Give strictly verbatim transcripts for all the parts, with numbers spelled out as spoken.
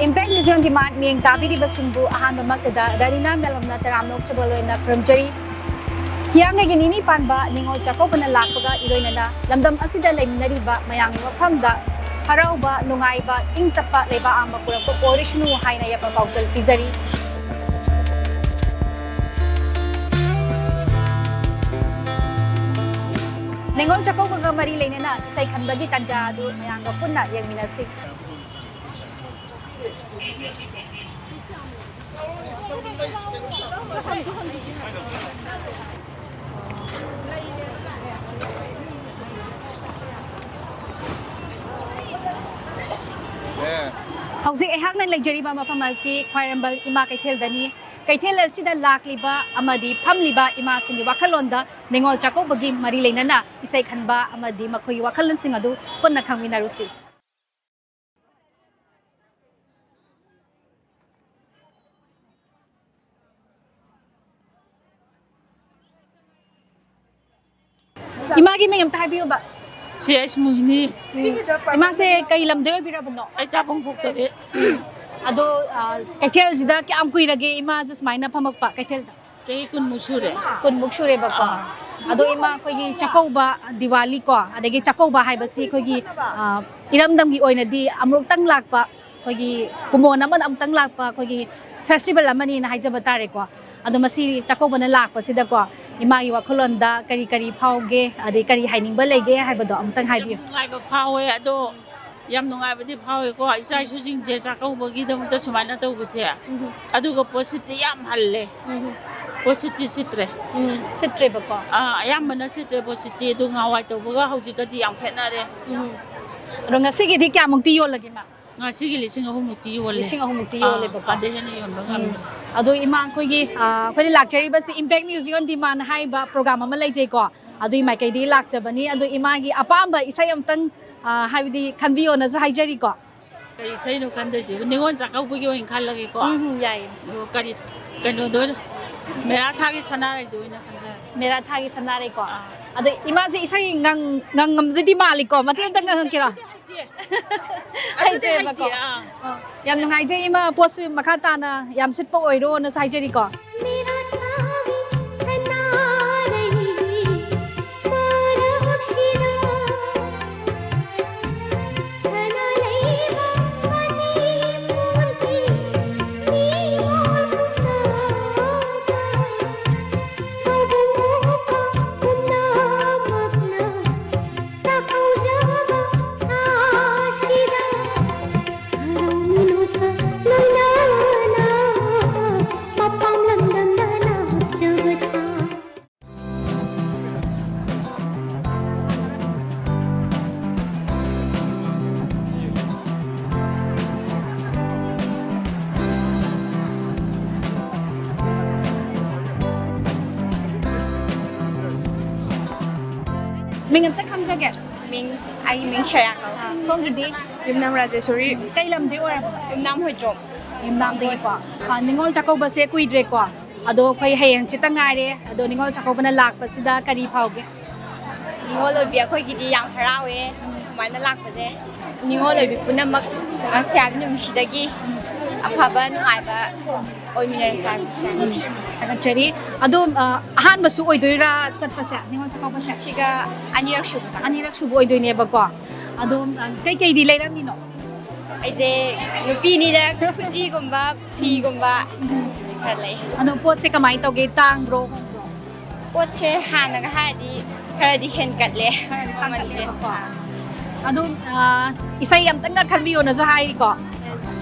Impact News on Demand ꯃꯤꯠꯌꯦꯡ ꯇꯥꯕꯤꯔꯤꯕꯁꯤꯡꯕꯨ ꯑꯍꯥꯟꯕꯃꯛꯇꯗ ꯔꯥꯅꯤꯅꯥ ꯃꯦꯂꯝꯅ ꯇꯔꯥꯝꯅ ꯑꯣꯛꯆꯕ ꯂꯣꯏꯅ ꯈꯨꯔꯨꯝꯖꯔꯤ꯫ ꯍꯤꯌꯥꯡꯒꯩꯒꯤ ꯅꯤꯅꯤ ꯄꯥꯟꯕ ꯅꯤꯉꯣꯜ ꯆꯥꯛꯀꯧꯕꯅ ꯂꯥꯛꯄꯒ ꯏꯔꯣꯏꯅꯅ ꯂꯝꯗꯝ ꯑꯁꯤꯗ ꯂꯩꯃꯤꯟꯅꯔꯤꯕ ꯃꯌꯥꯝꯒꯤ ꯃꯐꯝꯗ ꯍꯔꯥꯎꯕ, ꯅꯨꯡꯉꯥꯏꯕ, ꯏꯪ ꯇꯞꯄ ꯂꯩꯕꯥꯛ ꯑꯃ ꯄꯨꯔꯛꯄ ꯑꯣꯏꯔꯁꯅꯨ ꯍꯥꯏꯅ ꯌꯥꯏꯐ ꯄꯥꯎꯖꯦꯜ ꯄꯤꯖꯔꯤ꯫ ꯅꯤꯉꯣꯜ ꯆꯥꯛꯀꯧꯕꯒ ꯃꯔꯤ ꯂꯩꯅꯅ ꯏꯁꯩ ꯈꯟꯕꯒꯤ ꯇꯥꯟꯖꯥ ꯑꯗꯨ ꯃꯌꯥꯝꯒ ꯄꯨꯟꯅ ꯌꯦꯡꯃꯤꯟꯅꯁꯤ꯫ ꯍꯧꯖꯤꯛ ꯑꯩꯍꯥꯛꯅ ꯂꯩꯖꯔꯤꯕ ꯃꯐꯝ ꯑꯁꯤ ꯈ꯭ꯋꯥꯏꯔꯝꯕꯟ ꯏꯃꯥ ꯀꯩꯊꯦꯜꯗꯅꯤ꯫ ꯀꯩꯊꯦꯜ ꯑꯁꯤꯗ ꯂꯥꯛꯂꯤꯕ ꯑꯃꯗꯤ ꯐꯝꯂꯤꯕ ꯏꯃꯥꯁꯤꯡꯒꯤ ꯋꯥꯈꯜꯂꯣꯟꯗ ꯅꯤꯉꯣꯜ ꯆꯥꯛꯀꯧꯕꯒꯤ ꯃꯔꯤ ꯂꯩꯅꯅ ꯏꯁꯩ ꯈꯟꯕ ꯑꯃꯗꯤ ꯃꯈꯣꯏꯒꯤ ꯋꯥꯈꯜꯂꯣꯟꯁꯤꯡ ꯑꯗꯨ ꯄꯨꯟꯅ ꯈꯪꯃꯤꯟꯅꯔꯨꯁꯤ꯫ ꯏꯃꯥꯒꯤ ꯃꯤꯡ ꯑꯝꯇ ꯍꯥꯏꯕꯤꯌꯨꯕ꯫ ꯁꯤ ꯑꯩꯁ ꯃꯣꯍꯤꯅꯤ꯫ ꯏꯃꯥꯁꯦ ꯀꯩ ꯂꯝꯗꯩ ꯑꯣꯏꯕꯤꯔꯕꯅꯣ? ꯑꯩ ꯇꯥꯕꯣꯡꯈꯣꯛꯇꯒꯤ꯫ ꯑꯗꯣ, ꯑ, ꯀꯩꯊꯦꯜꯁꯤꯗ ꯀꯌꯥꯝ ꯀꯨꯏꯔꯒꯦ ꯏꯃꯥꯁꯦ ꯁꯨꯃꯥꯏꯅ ꯐꯝꯃꯛꯄ ꯀꯩꯊꯦꯜꯗ? ꯆꯍꯤ ꯀꯨꯟꯃꯨꯛ ꯁꯨꯔꯦ꯫ ꯀꯨꯟꯃꯨꯛ ꯁꯨꯔꯦꯕꯀꯣ꯫ ꯑꯥ꯫ ꯑꯗꯣ ꯏꯃꯥ, ꯑꯩꯈꯣꯏꯒꯤ ꯆꯥꯛꯀꯧꯕ, ꯗꯤꯋꯥꯂꯤ ꯀꯣ, ꯑꯗꯒꯤ ꯆꯥꯛꯀꯧꯕ ꯍꯥꯏꯕꯁꯤ ꯑꯩꯈꯣꯏꯒꯤ, ꯑ, ꯏꯔꯝꯗꯝꯒꯤ ꯑꯣꯏꯅꯗꯤ ꯑꯃꯨꯛꯇꯪ ꯂꯥꯛꯄ, ꯑꯩꯈꯣꯏꯒꯤ ꯀꯨꯝꯑꯣꯟ ꯑꯃꯗ ꯑꯃꯨꯛꯇꯪ ꯂꯥꯛꯄ ꯑꯩꯈꯣꯏꯒꯤ ꯐꯦꯁꯇꯤꯚꯦꯜ ꯑꯃꯅꯤꯅ ꯍꯥꯏꯖꯕ ꯇꯥꯔꯦꯀꯣ꯫ ꯑꯗꯣ ꯃꯁꯤ ꯆꯥꯛꯀꯧꯕꯅ ꯂꯥꯛꯄꯁꯤꯗꯀꯣ, ꯏꯃꯥꯒꯤ ꯋꯥꯈꯜꯂꯣꯟꯗ ꯀꯔꯤ ꯀꯔꯤ ꯐꯥꯎꯒꯦ, ꯑꯗꯩ ꯀꯔꯤ ꯍꯥꯏꯅꯤꯡꯕ ꯂꯩꯒꯦ ꯍꯥꯏꯕꯗꯣ ꯑꯃꯨꯛꯇꯪ ꯍꯥꯏꯕꯤꯌꯨ꯫ ꯅꯨꯡꯉꯥꯏꯕ ꯐꯥꯎꯋꯦ꯫ ꯑꯗꯣ ꯌꯥꯝ ꯅꯨꯡꯉꯥꯏꯕꯗꯤ ꯐꯥꯎꯋꯦꯀꯣ, ꯏꯆꯥ ꯏꯁꯨꯁꯤꯡꯁꯦ ꯆꯥꯛꯀꯧꯕꯒꯤꯗꯃꯛꯇ ꯁꯨꯃꯥꯏꯅ ꯇꯧꯕꯁꯦ꯫ ꯑꯗꯨꯒ ꯄꯣꯠꯁꯤꯠꯇꯤ ꯌꯥꯝ ꯍꯜꯂꯦ꯫ ꯄꯣꯠꯁꯤꯠꯇꯤ ꯁꯤꯠꯇ꯭ꯔꯦ꯫ ꯎꯝ, ꯁꯤꯠꯇ꯭ꯔꯦꯕꯀꯣ꯫ ꯑꯥ, ꯑꯌꯥꯝꯕꯅ ꯁꯤꯠꯇ꯭ꯔꯦ ꯄꯣꯠꯁꯤꯠꯇꯤ꯫ ꯑꯗꯨ ꯅꯍꯥꯟꯋꯥꯏ ꯇꯧꯕꯒ ꯍꯧꯖꯤꯛꯀꯗꯤ ꯌꯥꯝ ꯈꯦꯠꯅꯔꯦ꯫ ꯎꯝ꯫ ꯑꯗꯣ ꯉꯁꯤꯒꯤꯗꯤ ꯀꯌꯥꯃꯨꯛꯇꯤ ꯌꯣꯜꯂꯒꯦ, ꯏꯃꯥ? ꯉꯁꯤꯒꯤ ꯂꯤꯁꯤꯡ ꯑꯍꯨꯝꯃꯨꯛꯇꯤ ꯌꯣꯜꯂꯦ꯫ ꯂꯤꯁꯤꯡ ꯑꯍꯨꯝꯃꯨꯛꯇꯤ ꯑꯥ, ꯌꯣꯜꯂꯦꯕꯀꯣ꯫ ꯑꯗꯩ ꯍꯦꯟꯅ ꯌꯣꯟꯕ ꯎꯝ꯫ ꯉꯝꯗ꯭ꯔꯦ꯫ ꯑꯗꯣ ꯏꯃꯥ, ꯑꯩꯈꯣꯏꯒꯤ, ꯑꯥ, ꯑꯩꯈꯣꯏꯅ ꯂꯥꯛꯆꯔꯤꯕꯁꯤ Impact Music on Demand ꯍꯥꯏꯔꯤꯕ ꯄ꯭ꯔꯣꯒ꯭ꯔꯥꯝ ꯑꯃ ꯂꯩꯖꯩꯀꯣ꯫ ꯑꯗꯨꯒꯤ ꯃꯥꯏꯀꯩꯗꯒꯤ ꯂꯥꯛꯆꯕꯅꯤ꯫ ꯑꯗꯣ ꯏꯃꯥꯒꯤ ꯑꯄꯥꯝꯕ ꯏꯁꯩ ꯑꯃꯇꯪ, ꯑꯥ, ꯍꯥꯏꯕꯗꯤ ꯈꯟꯕꯤꯌꯣꯅꯁꯨ ꯍꯥꯏꯖꯔꯤꯀꯣ꯫ ꯀꯔꯤ ꯏꯁꯩꯅꯣ ꯈꯟꯗꯣꯏꯁꯤꯕꯨ? ꯅꯤꯉꯣꯜ ꯆꯥꯛꯀꯧꯕꯒꯤ ꯑꯣꯏꯅ ꯈꯜꯂꯒꯦꯀꯣ꯫ ꯎꯝ, ꯌꯥꯏꯌꯦ꯫ ꯑꯗꯣ ꯀꯔꯤ, ꯀꯩꯅꯣꯗꯣ ꯑꯣꯏꯅ, ꯃꯦꯔꯥ ꯊꯥꯒꯤ ꯁꯅꯥꯔꯩꯗꯣ ꯑꯣꯏꯅ ꯈꯟꯖꯔꯒꯦ꯫ ꯃꯦꯔꯥ ꯊꯥꯒꯤ ꯁꯅꯥꯔꯩꯀꯣ꯫ ꯑꯥ꯫ ꯑꯗꯣ ꯏꯃꯥꯁꯦ ꯏꯁꯩ ꯉꯪ-, ꯉꯪꯉꯝꯗꯗꯤ ꯃꯥꯜꯂꯤꯀꯣ꯫ ꯃꯇꯦꯛ ꯑꯝꯇ ꯉꯪꯉꯛꯀꯦꯔꯣ? ꯍꯩꯇꯦ꯫ ꯑꯗꯨꯗꯤ ꯍꯩꯇꯦꯕꯀꯣ꯫ ꯍꯩꯇꯦ, ꯑꯥ꯫ ꯑꯣ, ꯌꯥꯝ ꯅꯨꯡꯉꯥꯏꯖꯩ ꯏꯃꯥ, ꯄꯣꯠꯁꯨ ꯃꯈꯥ ꯇꯥꯅ ꯌꯥꯝ ꯁꯤꯠꯄ ꯑꯣꯏꯔꯣꯅꯁꯨ ꯍꯥꯏꯖꯔꯤꯀꯣ꯫ ꯃꯤꯡ ꯑꯝꯇ ꯈꯪꯖꯒꯦ? ꯃꯤꯡ, ꯑꯩꯒꯤ ꯃꯤꯡ ꯁꯌꯥ ꯀꯧꯏ꯫ ꯑꯥ, ꯁꯣꯝꯒꯤꯗꯤ? ꯌꯨꯝꯅꯥꯝ ꯔꯥꯖꯦꯁꯣꯔꯤ꯫ ꯀꯩ ꯂꯝꯗꯩ ꯑꯣꯏꯔꯕꯅꯣ? ꯌꯨꯝꯅꯥꯝ ꯍꯣꯏꯗ꯭ꯔꯣꯝ꯫ ꯌꯨꯝꯅꯥꯝꯗꯒꯤꯀꯣ꯫ ꯑꯥ, ꯅꯤꯉꯣꯜ ꯆꯥꯛꯀꯧꯕꯁꯦ ꯀꯨꯏꯗ꯭ꯔꯦꯀꯣ꯫ ꯑꯗꯣ ꯑꯩꯈꯣꯏ ꯍꯌꯦꯡ ꯍꯪꯆꯤꯠꯇ ꯉꯥꯏꯔꯦ꯫ ꯑꯗꯣ ꯅꯤꯉꯣꯜ ꯆꯥꯛꯀꯧꯕꯅ ꯂꯥꯛꯄꯁꯤꯗ ꯀꯔꯤ ꯐꯥꯎꯒꯦ? ꯅꯤꯉꯣꯜ ꯑꯣꯏꯕꯤ ꯑꯩꯈꯣꯏꯒꯤꯗꯤ ꯌꯥꯝ ꯍꯔꯥꯎꯋꯦ ꯁꯨꯃꯥꯏꯅ ꯂꯥꯛꯄꯁꯦ꯫ ꯅꯤꯉꯣꯜ ꯑꯣꯏꯕꯤ ꯄꯨꯝꯅꯃꯛ, ꯑ, ꯁꯌꯥꯕꯤ ꯅꯨꯃꯤꯠꯁꯤꯗꯒꯤ ꯑꯐꯕ ꯅꯨꯡꯉꯥꯏꯕ ꯑꯣꯏꯃꯤꯟꯅꯔꯁꯦ ꯍꯥꯏꯕꯁꯦ꯫ ꯊꯥꯒꯠꯆꯔꯤ꯫ ꯑꯗꯣ, ꯑ, ꯑꯍꯥꯟꯕꯁꯨ ꯑꯣꯏꯗꯣꯏꯔꯥ ꯆꯠꯄꯁꯦ, ꯅꯤꯉꯣꯜ ꯆꯥꯛꯀꯧꯕꯁꯦ? ꯁꯤꯒ ꯑꯅꯤꯔꯛ ꯁꯨꯕ ꯆꯥꯛ꯫ ꯑꯅꯤꯔꯛ ꯁꯨꯕ ꯑꯣꯏꯗꯣꯏꯅꯦꯕꯀꯣ꯫ ꯑꯗꯣ, ꯑ, ꯀꯩꯀꯩꯗꯤ ꯂꯩꯔꯝꯃꯤꯅꯣ? ꯑꯩꯁꯦ ꯅꯨꯄꯤꯅꯤꯅ ꯈꯨꯖꯤꯒꯨꯝꯕ, ꯐꯤꯒꯨꯝꯕ ꯈꯔ ꯂꯩ꯫ ꯑꯗꯣ ꯄꯣꯠꯁꯦ ꯀꯃꯥꯏꯅ ꯇꯧꯒꯦ? ꯇꯥꯡꯕ꯭ꯔꯣ, ꯍꯣꯡꯕ꯭ꯔꯣ? ꯄꯣꯠꯁꯦ ꯍꯥꯟꯅꯒ ꯍꯥꯏꯔꯗꯤ ꯈꯔꯗꯤ ꯍꯦꯟꯒꯠꯂꯦ ꯃꯃꯜꯁꯦ꯫ ꯍꯦꯟꯒꯠꯂꯦꯕꯀꯣ꯫ ꯑꯗꯣ, ꯑ, ꯏꯁꯩ ꯑꯝꯇꯪꯒ ꯈꯟꯕꯤꯌꯣꯅꯁꯨ ꯍꯥꯏꯔꯤꯀꯣ꯫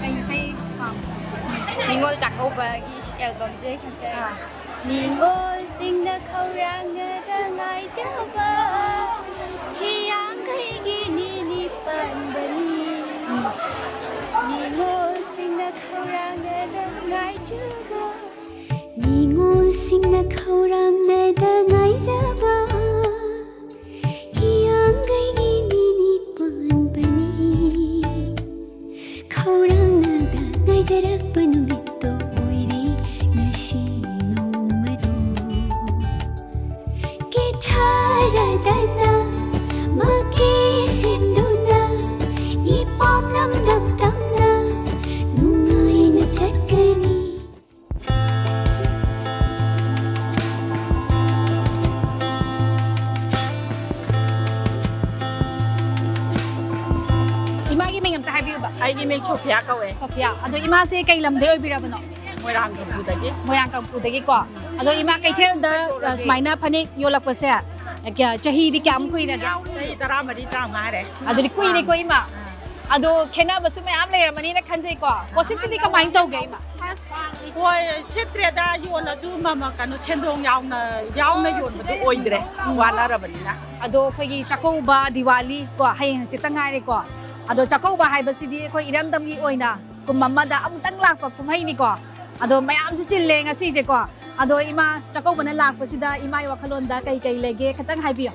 ꯀꯩ ꯏꯁꯩ ꯄꯥꯝꯒꯦ? ꯅꯤꯉꯣꯜ ꯆꯥꯛꯀꯧꯕꯒꯤ ꯑꯦꯜꯕꯝꯁꯦ ꯁꯛꯆꯔꯦ꯫ ꯑꯥ꯫ ꯅꯤꯉꯣꯜꯁꯤꯡꯅ ꯈꯧꯔꯥꯡꯅꯗ ꯉꯥꯏꯖꯕ ꯍꯤꯌꯥꯡꯒꯩꯒꯤ ꯅꯤꯅꯤ ꯄꯥꯟꯕꯅꯤ꯫ ꯅꯤꯉꯣꯜꯁꯤꯡꯅ ꯈꯧꯔꯥꯡꯅꯗ ꯉꯥꯏꯖꯕ ꯅꯤꯉꯣꯜꯁꯤꯡꯅ ꯈꯧꯔꯥꯡꯅꯗ ꯉꯥꯏꯖꯕ ꯍꯤꯌꯥꯡꯒꯩꯒꯤ ꯅꯤꯅꯤ ꯄꯥꯟꯕꯅꯤ꯫ ꯈꯧꯔꯥꯡꯅꯗ ꯉꯥꯏꯖꯔꯛꯄ ꯅꯨꯃꯤꯠꯇꯣ ꯑꯣꯏꯔꯦ ꯉꯁꯤ ꯅꯣꯡꯃꯗꯣ꯫ ꯀꯦꯊꯔꯗꯅ ꯃꯀꯦ ꯁꯦꯝꯗꯨꯅ ꯏꯄꯥꯝ ꯂꯝꯗꯝ ꯇꯝꯅ ꯅꯨꯡꯉꯥꯏꯅ ꯆꯠꯀꯅꯤ꯫ ꯏꯃꯥꯒꯤ ꯃꯤꯡ ꯑꯝꯇ ꯍꯥꯏꯕꯤꯌꯨꯕ꯫ ꯑꯩꯒꯤ ꯃꯤꯡ ꯁꯣꯐꯤꯌꯥ ꯀꯧꯋꯦ꯫ ꯁꯣꯐꯤꯌꯥ, ꯑꯗꯣ ꯏꯃꯥꯁꯦ ꯀꯩ ꯂꯝꯗꯩ ꯑꯣꯏꯕꯤꯔꯕꯅꯣ? ꯃꯣꯏꯔꯥꯡ ꯀꯝꯄꯨꯗꯒꯤ꯫ ꯃꯣꯏꯔꯥꯡ ꯀꯝꯄꯨꯗꯒꯤꯀꯣ꯫ ꯑꯗꯣ ꯏꯃꯥ, ꯀꯩꯊꯦꯜꯗ, ꯑ, ꯁꯨꯃꯥꯏꯅ ꯐꯅꯦꯛ ꯌꯣꯜꯂꯛꯄꯁꯦ, ꯑ, ꯀꯌꯥ, ꯆꯍꯤꯗꯤ ꯀꯌꯥꯝ ꯀꯨꯏꯔꯒꯦ? ꯆꯍꯤ ꯇꯔꯥꯃꯔꯤ, ꯇꯔꯥꯃꯉꯥ ꯍꯥꯏꯔꯦ꯫ ꯑꯗꯨꯗꯤ ꯀꯨꯏꯔꯦꯀꯣ ꯏꯃꯥ꯫ ꯑꯗꯣ ꯈꯦꯠꯅꯕꯁꯨ ꯃꯌꯥꯝ ꯂꯩꯔꯝꯃꯅꯤꯅ ꯈꯟꯖꯩꯀꯣ꯫ ꯄꯣꯠꯁꯤꯠꯇꯨꯗꯤ ꯀꯃꯥꯏꯅ ꯇꯧꯒꯦ ꯏꯃꯥ? ꯑꯁ, ꯍꯣꯏ, ꯁꯤꯠꯇ꯭ꯔꯦꯗ, ꯌꯣꯜꯂꯁꯨ ꯃꯃꯜ, ꯀꯩꯅꯣ, ꯁꯦꯟꯗꯣꯡ ꯌꯥꯎꯅ, ꯌꯥꯎꯅ ꯌꯣꯟꯕꯗꯣ ꯑꯣꯏꯗ꯭ꯔꯦ, ꯎꯝ꯫ ꯋꯥꯅꯔꯕꯅꯤꯅ꯫ ꯑꯗꯣ ꯑꯩꯈꯣꯏꯒꯤ ꯆꯥꯛꯀꯧꯕ, ꯗꯤꯋꯥꯂꯤ ꯀꯣ, ꯍꯌꯦꯡ ꯍꯪꯆꯤꯠꯇ ꯉꯥꯏꯔꯦꯀꯣ꯫ ꯑꯗꯣ ꯆꯥꯛꯀꯧꯕ ꯍꯥꯏꯕꯁꯤꯗꯤ ꯑꯩꯈꯣꯏ ꯏꯔꯝꯗꯝꯒꯤ ꯑꯣꯏꯅ ꯀꯨꯝ ꯑꯃꯗ ꯑꯃꯨꯛꯇꯪ ꯂꯥꯛꯄ ꯀꯨꯝꯍꯩꯅꯤꯀꯣ꯫ ꯑꯗꯣ ꯃꯌꯥꯝꯁꯨ ꯆꯤꯜꯂꯦ ꯉꯁꯤꯁꯦꯀꯣ꯫ ꯑꯗꯣ ꯏꯃꯥ, ꯆꯥꯛꯀꯧꯕꯅ ꯂꯥꯛꯄꯁꯤꯗ ꯏꯃꯥꯒꯤ ꯋꯥꯈꯜꯂꯣꯟꯗ ꯀꯩ ꯀꯩ ꯂꯩꯒꯦ, ꯈꯤꯇꯪ ꯍꯥꯏꯕꯤꯌꯣ꯫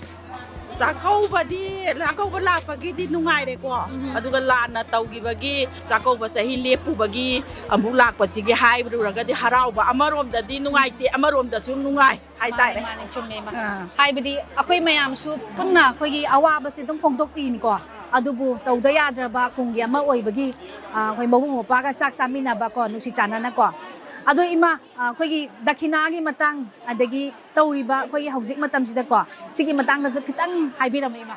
ꯆꯥꯛꯀꯧꯕꯗꯤ, ꯆꯥꯛꯀꯧꯕ ꯂꯥꯛꯄꯒꯤꯗꯤ ꯅꯨꯡꯉꯥꯏꯔꯦꯀꯣ꯫ ꯎꯝ꯫ ꯑꯗꯨꯒ ꯂꯥꯟꯅ ꯇꯧꯈꯤꯕꯒꯤ ꯆꯥꯛꯀꯧꯕ ꯆꯍꯤ ꯂꯦꯞꯄꯨꯕꯒꯤ ꯑꯃꯨꯛ ꯂꯥꯛꯄꯁꯤꯒꯤ ꯍꯥꯏꯔꯨꯔꯒꯗꯤ ꯍꯔꯥꯎꯕ ꯑꯃꯔꯣꯝꯗꯗꯤ ꯅꯨꯡꯉꯥꯏꯇꯦ, ꯑꯃꯔꯣꯝꯗꯁꯨ ꯅꯨꯡꯉꯥꯏ ꯍꯥꯏꯇꯥꯔꯦ꯫ ꯃꯥꯅꯦ, ꯃꯥꯅꯦ, ꯆꯨꯝꯃꯦ, ꯏꯃꯥ꯫ ꯑꯥ꯫ ꯍꯥꯏꯕꯗꯤ ꯑꯩꯈꯣꯏ ꯃꯌꯥꯝꯁꯨ ꯄꯨꯟꯅ ꯑꯩꯈꯣꯏꯒꯤ ꯑꯋꯥꯕꯁꯦ ꯑꯗꯨꯝ ꯐꯣꯡꯗꯣꯛꯄꯤꯅꯤꯀꯣ꯫ ꯑꯗꯨꯕꯨ ꯇꯧꯗ ꯌꯥꯗ꯭ꯔꯕ ꯀꯨꯝꯒꯤ ꯑꯃ ꯑꯣꯏꯕꯒꯤ, ꯑꯥ, ꯑꯩꯈꯣꯏ ꯃꯕꯨꯡ ꯃꯧꯄ꯭ꯋꯥꯒ ꯆꯥꯛ ꯆꯥꯃꯤꯟꯅꯕꯀꯣ, ꯅꯨꯡꯁꯤ ꯆꯥꯟꯅꯅꯀꯣ꯫ ꯑꯗꯣ ꯏꯃꯥ, ꯑꯥ, ꯑꯩꯈꯣꯏꯒꯤ ꯗꯈꯤꯅꯥꯒꯤ ꯃꯇꯥꯡ, ꯑꯗꯒꯤ ꯇꯧꯔꯤꯕ ꯑꯩꯈꯣꯏꯒꯤ ꯍꯧꯖꯤꯛ ꯃꯇꯝꯁꯤꯗꯀꯣ, ꯁꯤꯒꯤ ꯃꯇꯥꯡꯗꯁꯨ ꯈꯤꯇꯪ ꯍꯥꯏꯕꯤꯔꯝꯃꯣ ꯏꯃꯥ꯫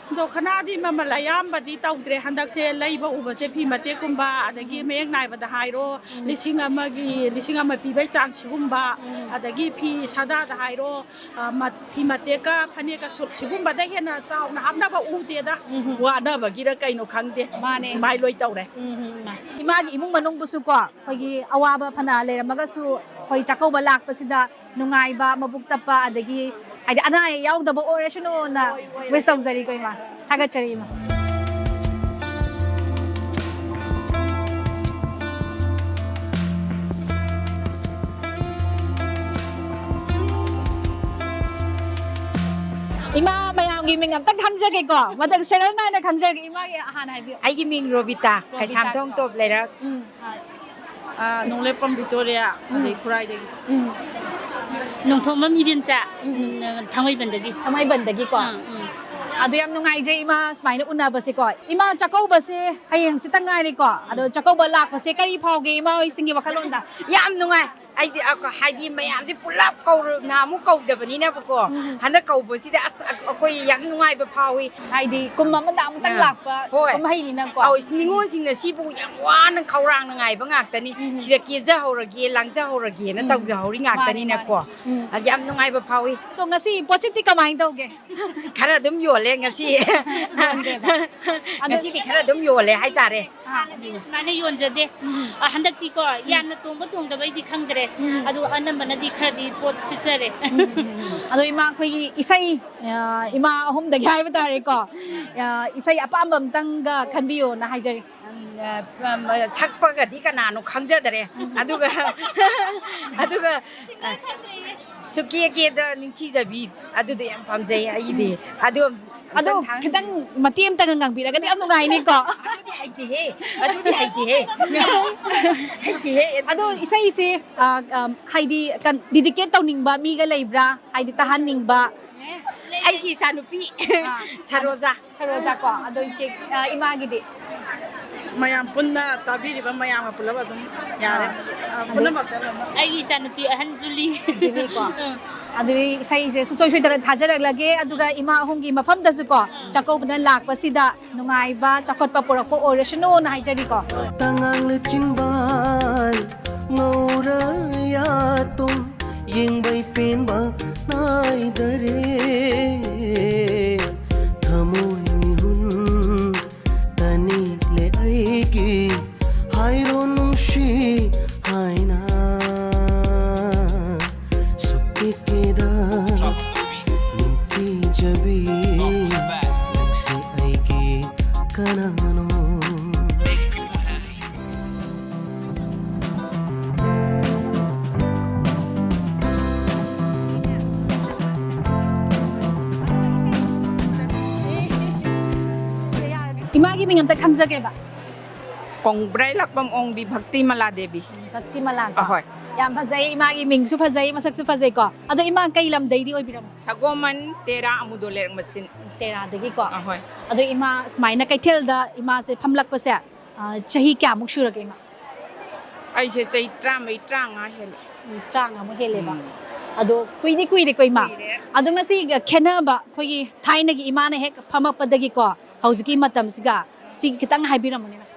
ꯗꯈꯤꯅꯥꯗꯤ ꯃꯃꯜ ꯑꯌꯥꯝꯕꯗꯤ ꯇꯧꯗ꯭ꯔꯦ꯫ ꯍꯟꯗꯛꯁꯦ ꯂꯩꯕ ꯎꯕꯁꯦ ꯐꯤ ꯃꯇꯦꯛꯀꯨꯝꯕ, ꯑꯗꯒꯤ ꯎꯝ꯫ ꯃꯌꯦꯛ ꯅꯥꯏꯕꯗ ꯍꯥꯏꯔꯣ, ꯎꯝ꯫ ꯂꯤꯁꯤꯡ ꯑꯃꯒꯤ, ꯂꯤꯁꯤꯡ ꯑꯃ ꯄꯤꯕꯩ ꯆꯥꯡ ꯁꯤꯒꯨꯝꯕ, ꯎꯝ꯫ ꯑꯗꯒꯤ ꯐꯤ ꯁꯥꯗꯥꯗ ꯍꯥꯏꯔꯣ, ꯑ, ꯃ-, ꯐꯤ ꯃꯇꯦꯛꯀ ꯐꯅꯦꯛꯀ ꯁꯨꯠ ꯁꯤꯒꯨꯝꯕꯗ ꯍꯦꯟꯅ ꯆꯥꯎꯅ ꯍꯥꯞꯅꯕ ꯎꯗꯦꯗ꯫ ꯎꯝ꯫ ꯋꯥꯅꯕꯒꯤꯔ ꯀꯩꯅꯣ ꯈꯪꯗꯦ꯫ ꯃꯥꯅꯦ꯫ ꯁꯨꯃꯥꯏ ꯂꯣꯏ ꯇꯧꯔꯦ꯫ ꯎꯝ, ꯎꯝ, ꯏꯃꯥ꯫ ꯏꯃꯥꯒꯤ ꯏꯃꯨꯡ ꯃꯅꯨꯡꯕꯨꯁꯨ ꯀꯣ, ꯑꯩꯈꯣꯏꯒꯤ ꯑꯋꯥꯕ ꯐꯅ ꯂꯩꯔꯝꯃꯒꯁꯨ, ꯑꯩꯈꯣꯏ ꯆꯥꯛꯀꯧꯕ ꯂꯥꯛꯄꯁꯤꯗ ꯅꯨꯡꯉꯥꯏꯕ, ꯃꯕꯨꯛ ꯇꯞꯄ, ꯑꯗꯒꯤ ꯍꯥꯏꯗꯤ ꯑꯅꯥ ꯑꯌꯦꯛ ꯌꯥꯎꯗꯕ ꯑꯣꯏꯔꯁꯅꯨꯅ wish ꯇꯧꯖꯔꯤꯀꯣ ꯏꯃꯥ꯫ ꯊꯥꯒꯠꯆꯔꯤ ꯏꯃꯥ꯫ ꯏꯃꯥ, ꯃꯌꯥꯝꯒꯤ ꯃꯤꯡ ꯑꯝꯇꯪ ꯈꯪꯖꯒꯦꯀꯣ꯫ ꯃꯊꯪ serial ꯅꯥꯏꯅ ꯈꯪꯖꯔꯒꯦ꯫ ꯏꯃꯥꯒꯤ ꯍꯥꯟꯅ ꯍꯥꯏꯕꯤꯌꯨ꯫ ꯑꯩꯒꯤ ꯃꯤꯡ ꯔꯣꯕꯤꯇꯥ, ꯔꯣꯕꯤꯇꯥ ꯀꯩꯁꯥꯝꯊꯣꯡ ꯀꯣ꯫ ꯇꯣꯞ ꯂꯩꯔꯛ꯫ ꯎꯝ꯫ ꯑꯥ, ꯅꯣꯡꯂꯩꯄꯝ ꯕꯤꯛꯇꯣꯔꯤꯌꯥ, ꯎꯝ꯫ ꯑꯗꯩ ꯈꯨꯔꯥꯏꯗꯒꯤ꯫ ꯎꯝ꯫ ꯅꯣꯡꯊꯣꯝꯕꯝ ꯏꯕꯦꯝꯆꯥ, ꯎꯝ꯫ ꯊꯥꯡꯃꯩꯕꯟꯗꯒꯤ꯫ ꯊꯥꯡꯃꯩꯕꯟꯗꯒꯤꯀꯣ꯫ ꯎꯝ, ꯎꯝ꯫ ꯑꯗꯨ ꯌꯥꯝ ꯅꯨꯡꯉꯥꯏꯖꯩ ꯏꯃꯥ ꯁꯨꯃꯥꯏꯅ ꯎꯅꯕꯁꯦꯀꯣ꯫ ꯏꯃꯥ, ꯆꯥꯛꯀꯧꯕꯁꯦ ꯍꯌꯦꯡ ꯍꯪꯆꯤꯠꯇ ꯉꯥꯏꯔꯦꯀꯣ꯫ ꯑꯗꯣ ꯆꯥꯛꯀꯧꯕ ꯂꯥꯛꯄꯁꯦ ꯀꯔꯤ ꯐꯥꯎꯒꯦ ꯏꯃꯥ ꯍꯣꯏꯁꯤꯡꯒꯤ ꯋꯥꯈꯜꯂꯣꯟꯗ? ꯌꯥꯝ ꯅꯨꯡꯉꯥꯏ꯫ ꯑꯩꯗꯤ ꯑ, ꯍꯥꯏꯗꯤ ꯃꯌꯥꯝꯁꯦ ꯄꯨꯂꯞ ꯀꯧꯔ-, ꯅꯍꯥꯟꯃꯨꯛ ꯀꯧꯗꯕꯅꯤꯅꯕꯀꯣ꯫ ꯎꯝ꯫ ꯍꯟꯗꯛ ꯀꯧꯕꯁꯤꯗ ꯑꯁ, ꯑ-, ꯑꯩꯈꯣꯏ ꯌꯥꯝ ꯅꯨꯡꯉꯥꯏꯕ ꯐꯥꯎꯏ꯫ ꯍꯥꯏꯗꯤ ꯀꯨꯝ ꯑꯃꯗ ꯑꯃꯨꯛꯇꯪ ꯑꯥ꯫ ꯂꯥꯛꯄ ꯍꯣꯏ꯫ ꯀꯨꯝꯍꯩꯅꯤꯅꯀꯣ꯫ ꯑꯧ, ꯏꯁ, ꯅꯤꯉꯣꯜꯁꯤꯡꯅ ꯁꯤꯕꯨ ꯌꯥꯝ ꯋꯥꯅ ꯈꯧꯔꯥꯡꯅ ꯉꯥꯏꯕ ꯉꯥꯛꯇꯅꯤ꯫ ꯎꯝ꯫ ꯁꯤꯗ ꯀꯦꯖꯍꯧꯔꯒꯦ, ꯂꯥꯡꯖꯍꯧꯔꯒꯦꯅ ꯎꯝ꯫ ꯇꯧꯖꯍꯧꯔꯤ ꯃꯥꯅꯤ, ꯉꯥꯛꯇꯅꯤꯅꯀꯣ꯫ ꯃꯥꯅꯤ꯫ ꯎꯝ꯫ ꯑ, ꯌꯥꯝ ꯅꯨꯡꯉꯥꯏꯕ ꯐꯥꯎꯏ꯫ ꯑꯗꯣ ꯉꯁꯤ ꯄꯣꯠꯁꯤꯠꯇꯤ ꯀꯃꯥꯏꯅ ꯇꯧꯒꯦ? ꯈꯔ ꯑꯗꯨꯝ ꯌꯣꯜꯂꯦ ꯉꯁꯤ꯫ ꯌꯣꯟꯗꯦꯕ꯫ ꯑꯗꯣ ꯉꯁꯤꯗꯤ ꯈꯔ ꯑꯗꯨꯝ ꯌꯣꯜꯂꯦ ꯍꯥꯏꯇꯥꯔꯦ꯫ ꯑꯥ꯫ ꯍꯥꯟꯅꯗꯤ ꯁꯨꯃꯥꯏꯅ ꯌꯣꯟꯖꯗꯦ꯫ ꯎꯝ꯫ ꯑ, ꯍꯟꯗꯛꯇꯤꯀꯣ, ꯎꯝ꯫ ꯌꯥꯝꯅ ꯇꯣꯡꯕ ꯇꯣꯡꯗꯕꯩꯗꯤ ꯈꯪꯗ꯭ꯔꯦ꯫ ꯎꯝ꯫ ꯑꯗꯨ ꯑꯅꯝꯕꯅꯗꯤ ꯈꯔꯗꯤ ꯄꯣꯠ ꯁꯤꯠꯆꯔꯦ꯫ ꯎꯝ, ꯎꯝ, ꯎꯝ꯫ ꯑꯗꯣ ꯏꯃꯥ, ꯑꯩꯈꯣꯏꯒꯤ ꯏꯁꯩ, ꯑ, ꯏꯃꯥ ꯑꯍꯨꯝꯗꯒꯤ ꯍꯥꯏꯕ ꯇꯥꯔꯦꯀꯣ꯫ ꯑ, ꯏꯁꯩ ꯑꯄꯥꯝꯕ ꯑꯝꯇꯪꯒ ꯈꯟꯕꯤꯌꯣꯅ ꯍꯥꯏꯖꯔꯤ꯫ ꯎꯝ, ꯑ, ꯁꯛꯄꯒꯗꯤ ꯀꯅꯥꯅꯣ ꯈꯪꯖꯗꯔꯦ꯫ ꯎꯝ꯫ ꯑꯗꯨꯒ, ꯑꯗꯨꯒ, ꯑ, ꯁꯨꯀꯦ ꯀꯦꯗ ꯅꯤꯡꯊꯤꯖꯕꯤ, ꯑꯗꯨꯗꯣ ꯌꯥꯝ ꯄꯥꯝꯖꯩ ꯑꯩꯒꯤꯗꯤ꯫ ꯎꯝ꯫ ꯑꯗꯨ ꯑꯗꯣ ꯑꯝꯇꯪ ꯊꯥ-, ꯈꯤꯇꯪ ꯃꯇꯦꯛ ꯑꯝꯇꯒ ꯉꯪꯕꯤꯔꯒꯗꯤ ꯌꯥꯝ ꯅꯨꯡꯉꯥꯏꯅꯤꯀꯣ꯫ ꯑꯗꯨꯗꯤ ꯍꯩꯇꯦꯍꯦ, ꯑꯗꯨꯗꯤ ꯍꯩꯇꯦꯍꯦ꯫ ꯍꯩꯇꯦꯍꯦ, ꯑꯗꯨꯗꯤ꯫ ꯑꯗꯣ ꯏꯁꯩꯁꯦ, ꯑ, ꯑ, ꯍꯥꯏꯗꯤ ꯀꯟ-, dedicate ꯇꯧꯅꯤꯡꯕ ꯃꯤꯒ ꯂꯩꯕ꯭ꯔꯥ? ꯍꯥꯏꯗꯤ ꯇꯥꯍꯟꯅꯤꯡꯕ? ꯑꯩꯒꯤ ꯏꯆꯥꯅꯨꯄꯤ, ꯑꯥ꯫ ꯁꯔꯣꯖꯥ꯫ ꯁꯔꯣꯖꯥ ꯀꯣ? ꯑꯗꯣ ꯏꯆꯦ, ꯑ, ꯏꯃꯥꯒꯤꯗꯤ? ꯃꯌꯥꯝ ꯄꯨꯟꯅ ꯇꯥꯕꯤꯔꯤꯕ ꯃꯌꯥꯝꯒ ꯄꯨꯂꯞ ꯑꯗꯨꯝ ꯌꯥꯔꯦ꯫ ꯑꯥ꯫ ꯑ, ꯑꯗꯨ ꯄꯨꯝꯅꯃꯛꯇ ꯂꯣꯏꯅꯃꯛ꯫ ꯑꯩꯒꯤ ꯏꯆꯥꯅꯨꯄꯤ ꯑꯍꯟ ꯖꯨꯂꯤ꯫ ꯖꯨꯂꯤ ꯀꯣ? ꯎꯝ꯫ ꯑꯗꯨꯗꯤ ꯏꯁꯩꯁꯦ ꯁꯨꯡꯁꯣꯏ ꯁꯣꯏꯗꯅ ꯊꯥꯖꯔꯛꯂꯒꯦ꯫ ꯑꯗꯨꯒ ꯏꯃꯥ ꯑꯍꯨꯝꯒꯤ ꯃꯐꯝꯗꯁꯨ ꯀꯣ, ꯆꯥꯛꯀꯧꯕꯗ ꯂꯥꯛꯄꯁꯤꯗ ꯅꯨꯡꯉꯥꯏꯕ, ꯆꯥꯎꯈꯠꯄ ꯄꯨꯔꯛꯄ ꯑꯣꯏꯔꯁꯅꯨꯅ ꯍꯥꯏꯖꯔꯤꯀꯣ꯫ ꯇꯉꯥꯡꯅ ꯆꯤꯟꯕꯥꯜ ꯉꯧꯔ ꯌꯥꯇꯨꯝ ꯌꯦꯡꯕꯩ ꯄꯦꯟꯕ ꯅꯥꯏꯗꯔꯦ꯫ ꯊꯃꯣꯏ ꯃꯤꯍꯨꯟ ꯇꯅꯤꯛꯂꯦ ꯑꯩꯒꯤ ꯍꯥꯏꯔꯣ ꯅꯨꯡꯁꯤ ꯍꯥꯏꯅ꯫ ꯆꯕꯤ, ꯅꯪꯁꯦ ꯑꯩꯒꯤ ꯀꯅꯥꯅꯣ? ꯏꯃꯥꯒꯤ ꯃꯤꯡ ꯑꯝꯇ ꯈꯪꯖꯒꯦꯕ꯫ ꯀꯣꯡꯕ꯭ꯔꯩ ꯂꯥꯛꯄꯝ ꯑꯣꯡꯕꯤ ꯚꯛꯇꯤꯃꯂꯥ ꯗꯦꯕꯤ꯫ ꯚꯛꯇꯤꯃꯂꯥ ꯀꯣ? ꯑꯍꯣꯏ꯫ ꯌꯥꯝ ꯐꯖꯩ, ꯏꯃꯥꯒꯤ ꯃꯤꯡꯁꯨ ꯐꯖꯩ, ꯃꯁꯛꯁꯨ ꯐꯖꯩꯀꯣ꯫ ꯑꯗꯣ ꯏꯃꯥ ꯀꯩ ꯂꯝꯗꯩꯗꯤ ꯑꯣꯏꯕꯤꯔꯝꯃꯤ? ꯁꯒꯣꯃꯟ ꯇꯦꯔꯥ ꯑꯃꯨꯗꯣ ꯂꯩꯔꯛ ꯃꯆꯤꯟ꯫ ꯇꯦꯔꯥꯗꯒꯤꯀꯣ? ꯑꯍꯣꯏ꯫ ꯑꯗꯣ ꯏꯃꯥ ꯁꯨꯃꯥꯏꯅ ꯀꯩꯊꯦꯜꯗ ꯏꯃꯥꯁꯦ ꯐꯝꯂꯛꯄꯁꯦ, ꯑ, ꯆꯍꯤ ꯀꯌꯥꯃꯨꯛ ꯁꯨꯔꯒꯦ ꯏꯃꯥ? ꯑꯩꯁꯦ ꯆꯍꯤ ꯇꯔꯥꯃꯔꯤ, ꯇꯔꯥꯃꯉꯥ ꯍꯦꯜꯂꯦ꯫ ꯎꯝ, ꯇꯔꯥꯃꯉꯥꯃꯨꯛ ꯍꯦꯜꯂꯦꯕ꯫ ꯎꯝ꯫ ꯑꯗꯣ ꯀꯨꯏꯗꯤ ꯀꯨꯏꯔꯦꯀꯣ ꯏꯃꯥ? ꯀꯨꯏꯔꯦ꯫ ꯑꯗꯣ ꯉꯁꯤ ꯈꯦꯠꯅꯕ ꯑꯩꯈꯣꯏꯒꯤ ꯊꯥꯏꯅꯒꯤ ꯏꯃꯥꯅ ꯍꯦꯛ ꯐꯝꯃꯛꯄꯗꯒꯤꯀꯣ ꯍꯧꯖꯤꯛꯀꯤ ꯃꯇꯝꯁꯤꯒ ꯁꯤ ꯈꯤꯇꯪ ꯍꯥꯏꯕꯤꯔꯝꯃꯨꯅꯦ ꯏꯃꯥ꯫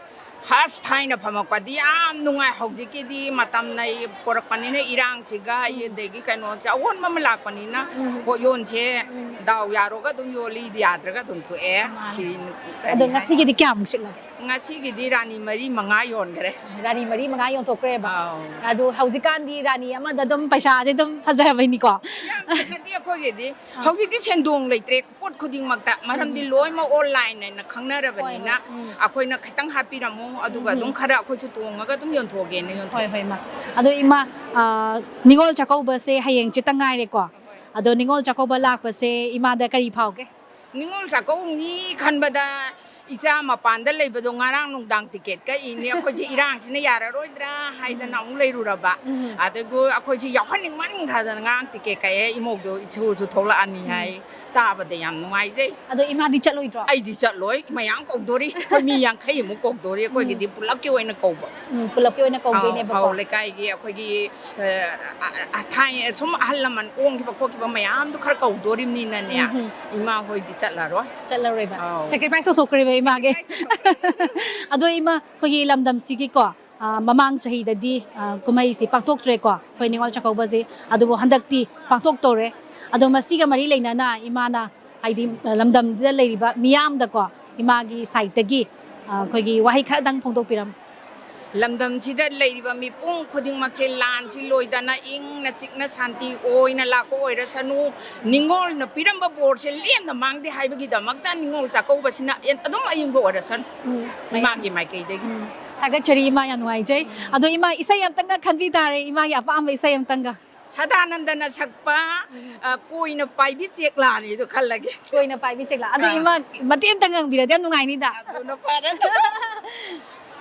ꯑꯁ, ꯊꯥꯏꯅ ꯐꯝꯃꯛꯄꯗꯤ ꯌꯥꯝ ꯅꯨꯡꯉꯥꯏ꯫ ꯍꯧꯖꯤꯛꯀꯤꯗꯤ ꯃꯇꯝꯅ ꯄꯣꯔꯛꯄꯅꯤꯅ, ꯏꯔꯥꯡꯁꯤꯒ ꯎꯝ꯫ ꯑꯗꯒꯤ ꯀꯩꯅꯣꯁꯦ ꯑꯑꯣꯟꯕ ꯑꯃ ꯂꯥꯛꯄꯅꯤꯅ ꯎꯝ꯫ ꯄꯣꯠꯌꯣꯟꯁꯦ ꯎꯝ꯫ ꯗꯥꯎ ꯌꯥꯔꯣꯒ ꯑꯗꯨꯝ ꯌꯣꯜꯂꯤ, ꯌꯥꯗ꯭ꯔꯒ ꯑꯗꯨꯝ ꯇꯣꯛꯑꯦ꯫ ꯃꯥꯅꯦ꯫ ꯁꯤ ꯀꯔꯤ ꯑꯗꯣ ꯍꯥꯏ-, ꯉꯁꯤꯒꯤꯗꯤ ꯀꯌꯥꯃꯨꯛ ꯁꯤꯠꯂꯒꯦ? ꯉꯁꯤꯒꯤꯗꯤ ꯔꯥꯅꯤ ꯃꯔꯤ ꯃꯉꯥ ꯌꯣꯟꯈ꯭ꯔꯦ꯫ ꯔꯥꯅꯤ ꯃꯔꯤ ꯃꯉꯥ ꯌꯣꯟꯊꯣꯛꯈ꯭ꯔꯦꯕ? ꯑꯥꯎ꯫ ꯑꯗꯣ ꯍꯧꯖꯤꯛꯀꯥꯟꯗꯤ ꯔꯥꯅꯤ ꯑꯃꯗ ꯑꯗꯨꯝ ꯄꯩꯁꯥꯁꯦ ꯑꯗꯨꯝ ꯐꯖꯕꯩꯅꯤꯀꯣ? ꯌꯥꯝ ꯐꯖꯗꯦ ꯑꯩꯈꯣꯏꯒꯤꯗꯤ꯫ ꯑꯥ꯫ ꯍꯧꯖꯤꯛꯇꯤ ꯁꯦꯟꯗꯣꯡ ꯂꯩꯇ꯭ꯔꯦ ꯄꯣꯠ ꯈꯨꯗꯤꯡꯃꯛꯇ, ꯃꯔꯝꯗꯤ ꯎꯝ꯫ ꯂꯣꯏꯅꯃꯛ online ꯍꯥꯏꯅ ꯈꯪꯅꯔꯕꯅꯤꯅ ꯍꯣꯏ, ꯍꯣꯏ꯫ ꯎꯝ꯫ ꯑꯩꯈꯣꯏꯅ ꯈꯤꯇꯪ ꯍꯥꯞꯄꯤꯔꯝꯃꯨ, ꯑꯗꯨꯒ ꯎꯝ, ꯑꯗꯨꯝ ꯎꯝ꯫ ꯈꯔ ꯑꯩꯈꯣꯏꯁꯨ ꯇꯣꯡꯉꯒ ꯑꯗꯨꯝ ꯌꯣꯟꯊꯣꯛꯑꯒꯦꯅ ꯌꯣꯟꯊꯣꯛꯑꯦ꯫ ꯍꯣꯏ, ꯍꯣꯏ, ꯏꯃꯥ꯫ ꯑꯗꯣ ꯏꯃꯥ, ꯑꯥ, ꯅꯤꯉꯣꯜ ꯆꯥꯛꯀꯧꯕꯁꯦ ꯍꯌꯦꯡ ꯆꯤꯠꯇ ꯉꯥꯏꯔꯦꯀꯣ꯫ ꯍꯣꯏ꯫ ꯑꯗꯣ ꯅꯤꯉꯣꯜ ꯆꯥꯛꯀꯧꯕ ꯂꯥꯛꯄꯁꯦ ꯏꯃꯥꯗ ꯀꯔꯤ ꯐꯥꯎꯒꯦ? ꯅꯤꯉꯣꯜ ꯆꯥꯛꯀꯧꯅꯤ ꯈꯟꯕꯗ ꯏꯆꯥ ꯃꯄꯥꯟꯗ ꯂꯩꯕꯗꯣ ꯉꯔꯥꯡ ꯅꯨꯡꯗꯥꯡ ꯇꯤꯀꯦꯠ ꯀꯛꯏꯅꯦ꯫ ꯑꯩꯈꯣꯏꯁꯦ ꯏꯔꯥꯡꯁꯤꯅ ꯌꯥꯔꯔꯣꯏꯗ꯭ꯔꯥ ꯍꯥꯏꯗꯅ ꯎꯝ꯫ ꯑꯃꯨꯛ ꯂꯩꯔꯨꯔꯕ꯫ ꯎꯝ꯫ ꯑꯗꯨꯒ ꯑꯩꯈꯣꯏꯁꯦ ꯌꯥꯎꯍꯟꯅꯤꯡꯃꯟꯈ꯭ꯔꯗꯅ ꯉꯔꯥꯡ ꯇꯤꯀꯦꯠ ꯀꯛꯑꯦ꯫ ꯏꯃꯧꯗꯣ ꯏꯁꯣꯔꯁꯨ ꯊꯣꯛꯂꯛꯑꯅꯤ ꯎꯝ꯫ ꯍꯥꯏ꯫ ꯇꯥꯕꯗ ꯌꯥꯝ ꯅꯨꯡꯉꯥꯏꯖꯩ꯫ ꯑꯗꯣ ꯏꯃꯥꯗꯤ ꯆꯠꯂꯣꯏꯗ꯭ꯔꯣ? ꯑꯩꯗꯤ ꯆꯠꯂꯣꯏ꯫ ꯃꯌꯥꯝ ꯀꯧꯗꯣꯔꯤ꯫ ꯑꯩꯈꯣꯏ ꯃꯤ ꯌꯥꯡꯈꯩꯃꯨꯛ ꯀꯧꯗꯣꯔꯤ꯫ ꯎꯝ꯫ ꯑꯩꯈꯣꯏꯒꯤꯗꯤ ꯄꯨꯂꯞꯀꯤ ꯑꯣꯏꯅ ꯀꯧꯕ꯫ ꯎꯝ, ꯄꯨꯂꯞꯀꯤ ꯑꯣꯏꯅ ꯑꯧ, ꯀꯧꯗꯣꯏꯅꯦꯕꯀꯣ꯫ ꯑꯧ, ꯂꯩꯀꯥꯏꯒꯤ ꯑꯩꯈꯣꯏꯒꯤ, ꯑ, ꯑ, ꯑ, ꯊꯥꯏꯅ ꯁꯨꯝ ꯑꯍꯜ ꯂꯃꯟ ꯑꯣꯡꯈꯤꯕ ꯈꯣꯠꯈꯤꯕ ꯃꯌꯥꯝꯗꯣ ꯈꯔ ꯀꯧꯗꯣꯔꯤꯕꯅꯤꯅꯅꯦ, ꯎꯝ, ꯎꯝ꯫ ꯏꯃꯥ ꯍꯣꯏꯗꯤ ꯆꯠꯂꯔꯣꯏ꯫ ꯆꯠꯂꯔꯣꯏꯕ꯫ ꯑꯧ꯫ Sacrifice ꯇꯧꯊꯣꯛꯈ꯭ꯔꯦꯕ ꯏꯃꯥꯒꯤ꯫ Sacrifice ꯇꯧꯊꯣꯛꯈ꯭ꯔꯦ꯫ ꯑꯗꯣ ꯏꯃꯥ, ꯑꯩꯈꯣꯏꯒꯤ ꯂꯝꯗꯝꯁꯤꯒꯤꯀꯣ, ꯑ, ꯃꯃꯥꯡ ꯆꯍꯤꯗꯗꯤ, ꯑ, ꯀꯨꯝꯍꯩꯁꯤ ꯄꯥꯡꯊꯣꯛꯇ꯭ꯔꯦꯀꯣ, ꯑꯩꯈꯣꯏ ꯅꯤꯉꯣꯜ ꯆꯥꯛꯀꯧꯕꯁꯦ꯫ ꯑꯗꯨꯕꯨ ꯍꯟꯗꯛꯇꯤ ꯄꯥꯡꯊꯣꯛꯇꯧꯔꯦ꯫ ꯑꯗꯣ ꯃꯁꯤꯒ ꯃꯔꯤ ꯂꯩꯅꯅ ꯏꯃꯥꯅ, ꯍꯥꯏꯗꯤ, ꯂꯝꯗꯝꯁꯤꯗ ꯂꯩꯔꯤꯕ ꯃꯤꯌꯥꯝꯗꯀꯣ, ꯏꯃꯥꯒꯤ side ꯇꯒꯤ, ꯑ, ꯑꯩꯈꯣꯏꯒꯤ ꯋꯥꯍꯩ ꯈꯔꯗꯪ ꯐꯣꯡꯗꯣꯛꯄꯤꯔꯝꯃꯨ꯫ ꯂꯝꯗꯝꯁꯤꯗ ꯂꯩꯔꯤꯕ ꯃꯤꯄꯨꯝ ꯈꯨꯗꯤꯡꯃꯛꯁꯦ ꯂꯥꯟꯁꯤ ꯂꯣꯏꯗꯅ ꯏꯪꯅ ꯆꯤꯛꯅ ꯁꯥꯟꯇꯤ ꯑꯣꯏꯅ ꯂꯥꯛꯄ ꯑꯣꯏꯔꯁꯅꯨ꯫ ꯅꯤꯡꯉꯣꯜꯅ ꯄꯤꯔꯝꯕ ꯕꯣꯔꯁꯦ ꯂꯦꯝꯅ ꯃꯥꯡꯗꯦ ꯍꯥꯏꯕꯒꯤꯗꯃꯛꯇ ꯅꯤꯡꯉꯣꯜ ꯆꯥꯛꯀꯧꯕꯁꯤꯅ ꯑꯗꯨꯝ ꯑꯌꯤꯡꯕ ꯑꯣꯏꯔꯁꯅꯨ꯫ ꯎꯝ, ꯃꯌꯥꯝ ꯏꯃꯥꯒꯤ ꯃꯥꯏꯀꯩꯗꯒꯤ꯫ ꯎꯝ, ꯊꯥꯒꯠꯆꯔꯤ ꯏꯃꯥ, ꯌꯥꯝ ꯅꯨꯡꯉꯥꯏꯖꯩ꯫ ꯑꯗꯣ ꯏꯃꯥ, ꯏꯁꯩ ꯑꯝꯇꯪꯒ ꯈꯟꯕꯤ ꯇꯥꯔꯦ, ꯏꯃꯥꯒꯤ ꯑꯄꯥꯝꯕ ꯏꯁꯩ ꯑꯝꯇꯪꯒ꯫ ꯁꯗꯥꯅꯟꯗꯅ ꯁꯛꯄ, ꯎꯝ꯫ ꯑ, ꯀꯣꯏꯅ ꯄꯥꯏꯕꯤ ꯆꯦꯛꯂꯥꯅꯤꯗꯣ ꯈꯜꯂꯒꯦ꯫ ꯀꯣꯏꯅ ꯄꯥꯏꯕꯤ ꯆꯦꯛꯂꯥ꯫ ꯑꯗꯣ ꯑꯥ꯫ ꯏꯃꯥ, ꯃꯇꯦꯛ ꯑꯝꯇꯪ ꯉꯪꯕꯤꯔꯗꯤ ꯌꯥꯝ ꯅꯨꯡꯉꯥꯏꯅꯤꯗ꯫ ꯑꯗꯨꯅ ꯐꯔꯦ꯫